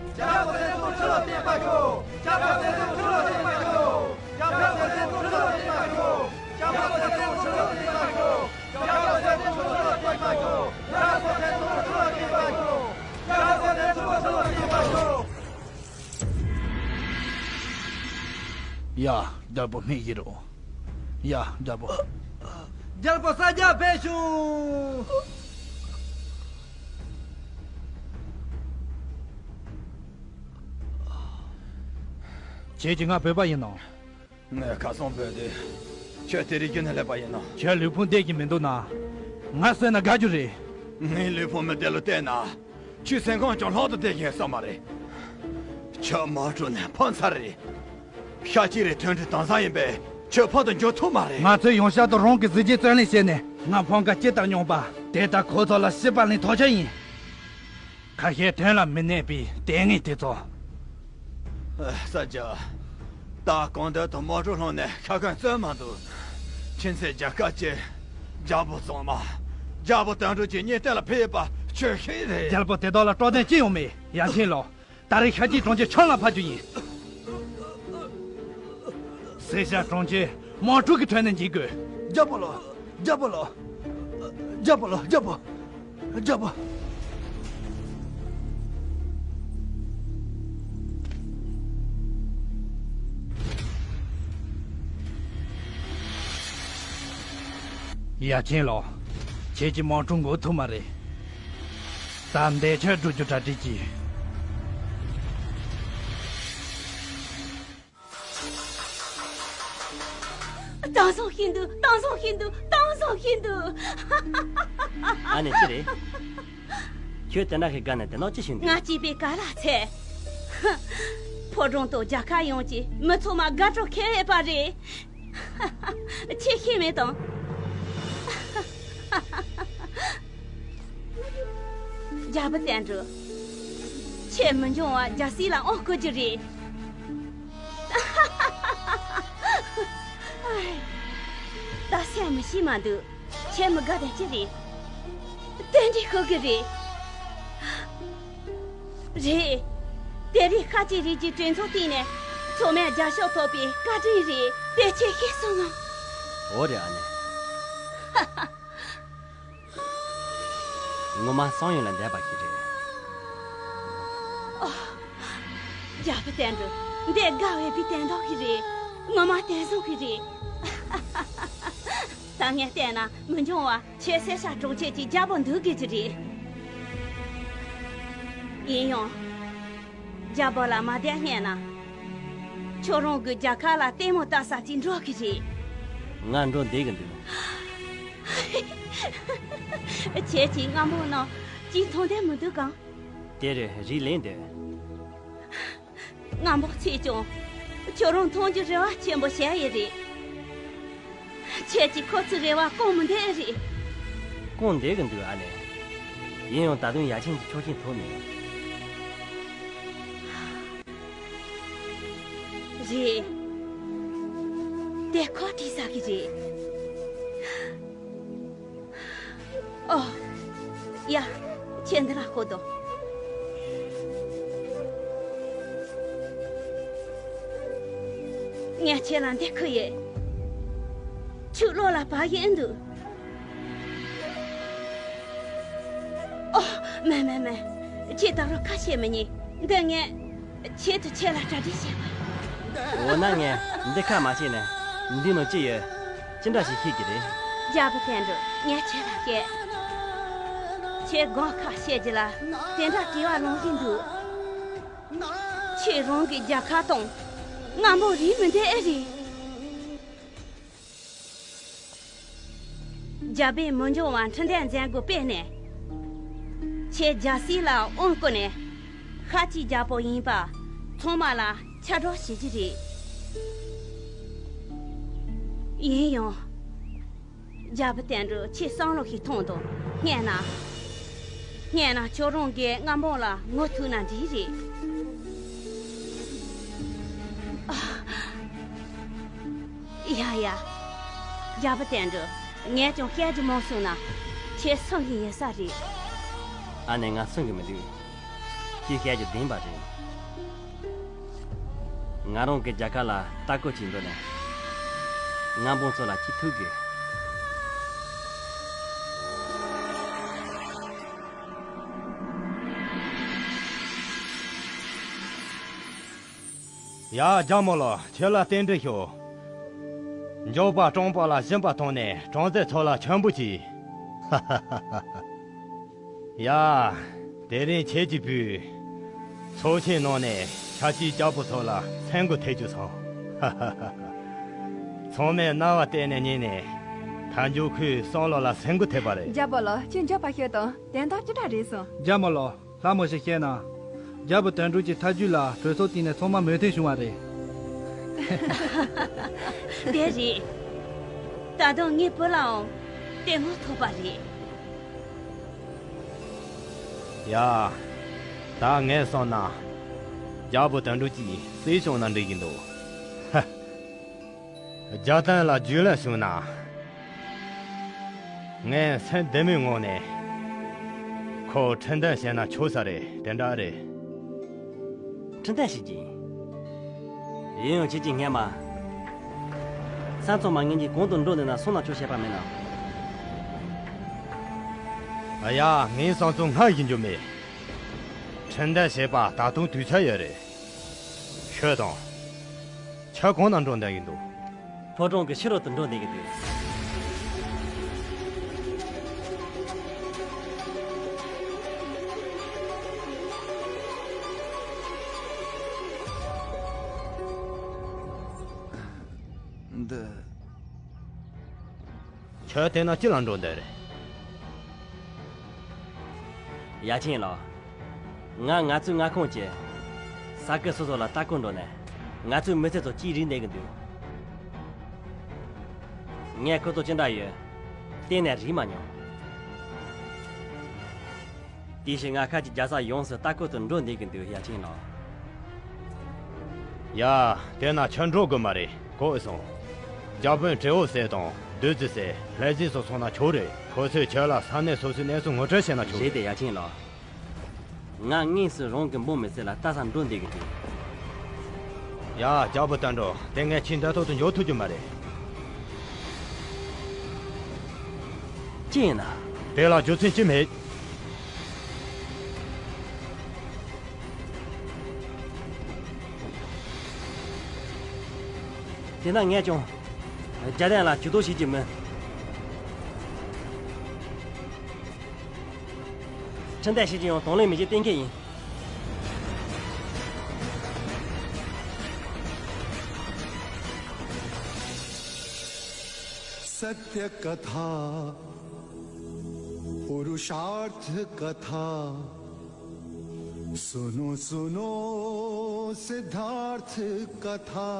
ཡ། རྒྱལ་པོ་མི་ཡི་རོ། ཡ། རྒྱལ་པོ། རྒྱལ་པོ་ས་སྐྱ་ཕེབས་བྱུང་། ཁྱེད་ཀྱིས་ང་བོས་པ་ཡིན་ནམ། ངས་ཁ་སང་བོས་ཏེ། ཁྱོད་དེ་རིང་རྒྱུན་ནས་སླེབས་པ་ཡིན་ནམ། ཁྱོད་ལུས་ཕུང་བསྡད་ཀྱི་མི་འདུག་ན། ང་གསོན་ན་དགའ་རྒྱུ་རེད། ངའི་ལུས་ཕུང་མི་བདེ་ལོ་བལྟས་ན། ཁྱོད་སེམས་ཁམས་ཀྱང་ལྷག་ཏུ་བདེ་མཁན་བསམ་པ་རེད། ཁྱོད་དམག་གྲུ་ནས་འཕངས་ཚར་རེད། ཤ་གཅིག་རེ་ཐོན་ཁྲི་དྭངས་གསལ་ཡིན་པས་ཁྱོད་ཕར་དུ་འགྱོ་ཐུབ་མ་རེད། ང་ཚོས་ཡང་བསྐྱར་དུ་རང་གི་གཟི་བརྗིད་བརྩོན་ལེན་བྱས་ནས། ང་ཕམ་ཁ་ཅི་ལྟར་མྱོང་པ་དེ་ལྟར་ཁོ་ཚོ་ལ་ཤི་བ་ལས་ཐར་རྒྱུ་ཡིན། ཁ་ཤས་དོན་ལ་མི་གནས་པའི་ལྟས་ངན་དེ་ཚོ། ཨ། ས་སྐྱ། ད་གང་འདོད་དུ་དམག་གྲུ་སློང་ནས་ཤ་འཁོན་རྩོད་མ་འདུག་ཁྱིམ་མཚེས་རྒྱལ་ཁབ་ཀྱི་རྒྱལ་པོ་གཙང་མ། རྒྱལ་པོ་དོན་གྲུབ་ཀྱི་གཉེན་སྟོན་ལ་ཕེབས་པ་ཁྱོད་ཤེས་རེད། རྒྱལ་པོ་དེ་དག་ལ་སྐྲག་དོན་ཅི་ཡང་མེད། ཡ་མཚན་ལོ། ད་རེས་ཤ་གཅིག་གྲོང་ཁྱེར་ཆང་ལ་ཕབ་རྒྱུ་ཡིན། སེར་ཤ་གྲོང་ཁྱེར་དམག་འཁྲུག་གི་ཁྲོད་ནས་འཇིག་དགོས། རྒྱལ་པོ་ལགས། རྒྱལ་པོ་ལགས། རྒྱལ་པོ་ལགས། རྒྱལ་པོ། རྒྱལ་པོ། ཡ་མཚན་ལགས། ཁྱེད་ཀྱིས་དམག་འཁྲུག་འགོ་ཐུབ་མ་རེད། ད་འདས་ཆོས་སྒྲུབ་རྒྱུ་གྲ་སྒྲིག་གྱིས། དེང་སང་ཤེས་འདུག་དེང་སང་ཤེས་འདུག་དེང་སང་ཤེས་འདུག་ཨ་ནེ་ཅི་རེད། ཁྱོད་དེ་འདྲ་ཞིག་དགའ་ནས་དེ་འདྲ་ཅི་བྱེད་འདུག་ང་སྐྱེས་པའི་ཀ་ལ་ཚད། ཕོ་བྲང་དང་རྒྱལ་ཁབ་ཡོངས་ཀྱི་མི་ཚང་མ་དགའ་སྤྲོ་ཁེལ་ཡོད་པ་རེད། ཁྱེད་ཤེས་མེད་དམ། རྒྱལ་པོ་བསྟན་འགྲོ། ཁྱེད་མི་འགྱང་བར་རྒྱལ་སྲིད་ལ་དབང་བསྐུར་རྒྱུ་རེད། ད་སེམས་མི་ཤེས་མ་འདུག་ཁྱེད་མི་དགའ་དེ་ཅི་རེད། རྟེན་འབྲེལ་ཤོར་གི་རེད། རེད། དེ་རིང་ཤཱཀྱའི་རིགས་ཀྱི་གྲོས་ཚོགས་སྟེང་ནས་ཚང་མས་རྒྱལ་ཤོག་ཐོབ་པའི་བཀའ་དྲིན་རེད། དེ་ཁྱེད་ཤེས་སོང་ངམ། འོ་རེད་ཨ་ནེ། ངོ་མ་བསམ་ཡུལ་ལས་འདས་པ་ཞིག་རེད། ཨོ། རྒྱལ་པོ་བསྟན་འགྲོ། འདི་དགའ་འོས་པའི་དོན་དག་ཞིག་རེད། ངོ་མ་དེང་སང་ཞིག་རེད། ད་ངས་བལྟས་ན་མི་འགྱང་བར་ཁྱེད་སེར་ཤ་གྲོང་ཁྱེར་གྱི་རྒྱལ་པོ་འདུག་དགོས་ཀྱི་རེད། ཡིན་ཡང་། རྒྱལ་པོ་ལ་མ་བསྡད་སྔོན་ན། ཁྱོད་རང་གི་རྒྱལ་ཁབ་ལ་ལྟད་མོ་ལྟ་ས་ཅིག་འགྲོ་གི་རེད། ང་འགྲོ་བསྡད་གི་འདུག་ཁྱེད་ཀྱིས་རྔམ་པོ་ནང་ཅིག་མཐོང་བསྡད་མི་འདུག་གམ། དེར་རིགས་ལན་འདེབས། རྔམ་པོ་ཚོས་ཀྱང་ཁྱོད་རང་མཐོང་རྒྱུ་རེ་བ་ཆེན་པོ་བྱས་ཡོད་རེད། ཁྱེད་ཀྱིས་ཁོ་ཚོའི་རེ་བ་སྐོང་མི་འདོད་རེད། སྐོང་བསྡད་གི་འདུག་ཨ་ནེ། ཡིན་ཡང་ད་དུང་ཡ་ཆེན་གྱི་ཆོག་མཆན་ཐོབ་མེད། རེད། དེ་ཁོ་བྲིས་ས་གི་རེད། ཨོ། ཡ། ཁྱེད་འདི་ལ་ཤོག་དང་། ངས་ཁྱེད་ལ་འདི་ཁུར་ཡོད། ཁྱོད་བློ་ལ་བབ་ཡོད་འདུག་ཨོ། མེད་མེད་མེད། ཁྱེད་ད་རུང་ཁ་བཤད་མི་ཉན། འདི་ངས། ཆེད་དུ་ཁྱེད་ལ་གྲ་སྒྲིག་བྱས་པ། འོ་ན་ངས་འདི་ཁ་མ་ཕྱེ་ནས་འདི་ནང་ཅི་ཡོད། ཅི་འདྲ་ཞིག་ཤེས་ཀྱི་རེད། རྒྱལ་པོ་བསྟན་འགྲོ། ངས་ཁྱེད་ལ་བཤད། ཁྱེད་སྒང་ཁ་བཤད་རྒྱུ་ལ་དེ་འདྲ་བྲེལ་བ་ལངས་བཞིན་འདུག་ཁྱེད་རང་གི་རྒྱལ་ཁབ་དང་རྔམ་པོ་རིགས་མི་འདྲ་ཨེ་རེད། རྒྱལ་པོས་མི་འགྱང་བར་འཕྲིན་སྟོན་མཛད་སྒོ་སྤེལ་ནས། ཁྱེད་རྒྱལ་སྲིད་ལ་དབང་བསྐུར་ནས། ཤཱཀྱའི་རྒྱལ་པོ་ཡིན་པ་ཚང་མ་ལ་ཁྱབ་བསྒྲགས་བྱེད་རྒྱུ་རེད། ཡིན་ཡང་། རྒྱལ་པོ་བསྟན་འགྲོ། ཁྱེད་བསམ་བློ་ཞིག་ཐོངས་དང་། སྔན་ན། སྔན་ན་ཁྱོད་རང་གིས་རྔམ་པོ་ལ་ངོ་ཐུག་ན་འགྲིག་རེད། ཨ། ཡ་ཡ། རྒྱལ་པོ་བསྟན་འགྲོ། ངས་ཀྱང་བཤད་རྒྱུ་མང་སོང་ན། ཁྱེད་སུན་གྱི་ཡིན་ས་རེད། ཨ་ནེ། ང་སུན་གྱི་མི་འདུག་ཁྱེད་བཤད་རྒྱུ་བདེན་པ་རེད། ང་རང་གི་རྒྱལ་ཁབ་ལ་ལྟ་སྐོར་ཅིག་འགྲོ་ནས། རྔམ་པོ་ཚོ་ལ་ཅིག་ཐུག་དགོས། ཡ། རྒྱལ་མོ་ལགས། ཁྱེད་ལ་རྟེན་འབྲེལ་ཞུ། མགྱོགས་པར་སྤྲང་པོ་ལ་སྦྱིན་པ་བཏང་ནས་བྲམ་ཟེ་ཚོ་ལ་མཆོད་འབུལ་གྱིས། ཡ། དེ་རིང་ཁྱེད་ཀྱི་བུས་ཚོགས་ཆེན་ནང་ནས་ཤཱཀྱའི་རྒྱལ་པོ་ཚོ་ལ་སེམས་འགུལ་ཐེབས་བཅུག་སོང་། ཚང་མས་རྣ་བ་གཏད་ནས་ཉན་ནས། ད་མཇུག་ཁོའི་བསམ་བློ་ལ་སེམས་འགུལ་ཐེབས་པ་རེད། རྒྱལ་པོ་ལགས། ཁྱོད་མགྱོགས་པར་ཤོད་དང་། དོན་དག་ཅི་འདྲ་རེད་སོང་། རྒྱལ་མོ་ལགས། ལྷ་མོ་ཞིག་བཤད་ན། རྒྱལ་པོ་དོན་གྲུབ་ཀྱི་ཐག་གཅོད་ལ་གྲོས་ཚོགས་སྟེང་ནས་ཚང་མ་མོས་མཐུན་བྱུང་བ་རེད། དེ་རེད། ད་དུང་ངའི་བུ་ལའང་ལྟད་མོ་ཐོབ་པ་རེད། ཡ། ད་ངས་བསམ་ན། རྒྱལ་པོ་དོན་གྲུབ་ཀྱིས་སྲིད་སྐྱོང་ན་འགྲིག་གི་འདུག་ཧ། རྒྱལ་བསྟན་ལ་རྒྱུས་ལོན་བྱུང་ན། ངས་སེམས་བདེ་མོའི་ངང་ནས། ཁོ་ཁྲིམས་གཏུག་བྱས་ན་ཆོག་ས་རེད། དེ་འདྲ་རེད། ཁྲིམས་གཏུག་བྱེད་ཀྱི་ཡིན། ཡིན་ཡང་ཁྱེད་ཀྱིས་སྔན་མ། ས་མཚམས་མ་ངན་གྱིས་གང་དུ་འགྲོ་འདོད་ན་སོང་ན་ཆོག་བྱས་པ་མིན་ནམ། ཨ་ཡ། ངའི་བསམ་ཚུལ་སྔར་བཞིན་རྒྱུ་མེད། ཁྲིམས་གཏུག་བྱེད་པ་ད་དུང་དུས་ཚོད་ཡོད་རེད། ཤོད་དང་། ཁྱོད་གང་ན་འགྲོ་འདོད་ཀྱི་འདུག་ཕོ་བྲང་གི་ཕྱི་རོལ་དུ་འགྲོ་འདོད་ཀྱི་འདུག་འདི། ཁྱོད་དེ་ན་ཅི་ལ་འགྲོ་འདོད་རེད། ཡ་ཆེན་ལགས། ང་ང་ཚོའི་མངའ་ཁོངས་ཀྱི་ས་ཁུལ་སོ་སོ་ལ་ལྟ་སྐོར་འགྲོ་ནས། ང་ཚོའི་མི་ཚེ་ཚོ་ཅིག་རིག་བསྡད་ཀྱི་འདུག་ངས་ཁོ་ཚོ་ཅི་འདྲ་ཡོད། གཏན་ནས་རིག་མ་མྱོང་། དེ་བཞིན་ང་ཁ་ཅིག་རྒྱལ་ས་ཡོངས་སུ་ལྟ་སྐོར་དུ་འགྲོ་བསྡད་ཀྱི་འདུག་ཡ་ཆེན་ལགས། ཡ། དེ་ན་ཁྱོད་འགྲོ་དགོས་མ་རེད། གོ་སོང་། རྒྱ་དཔོན་ཏྲེ་ཨོ་ཟེར་དང་བདུད་རྩི་ཟེར་ལྷ་རྫི་སོགས་སོང་ན་ཆོག་རེད། ཁོ་ཚོས་ཁྱོད་ལ་ས་གནས་སོ་སོའི་གནས་ཚུལ་ངོ་སྤྲོད་བྱས་ན་ཆོག་རེད། རེད་དེ་ཡ་ཆེན་ལགས། ང་དངོས་སུ་རང་གི་འབངས་མི་སེར་ལ་ལྟ་ས་འགྲོ་བསྡད་ཀྱི་འདུག་ཡ། རྒྱལ་པོ་དོན་གྲུབ། དེ་ངས་ཁྱེད་འདི་ཐོག་ཏུ་འཇོག་ཐུབ་རྒྱུ་མ་རེད། ཅི་ཡིན་ན། དེ་ལ་རྒྱུ་མཚན་ཅི་མེད། དེ་ན་ངས་ཀྱང་རྒྱལ་བསྟན་ལ་ཇུས་གཏོགས་བྱེད་ཀྱི་མིན། ཁྲིམས་གཏུག་བྱེད་ཀྱི་ཡང་དང་ལེན་མི་བྱེད་གཏན་འཁེལ་ཡིན། सत्य कथा पुरुषार्थ कथा सुनो सुनो सिद्धार्थ कथा।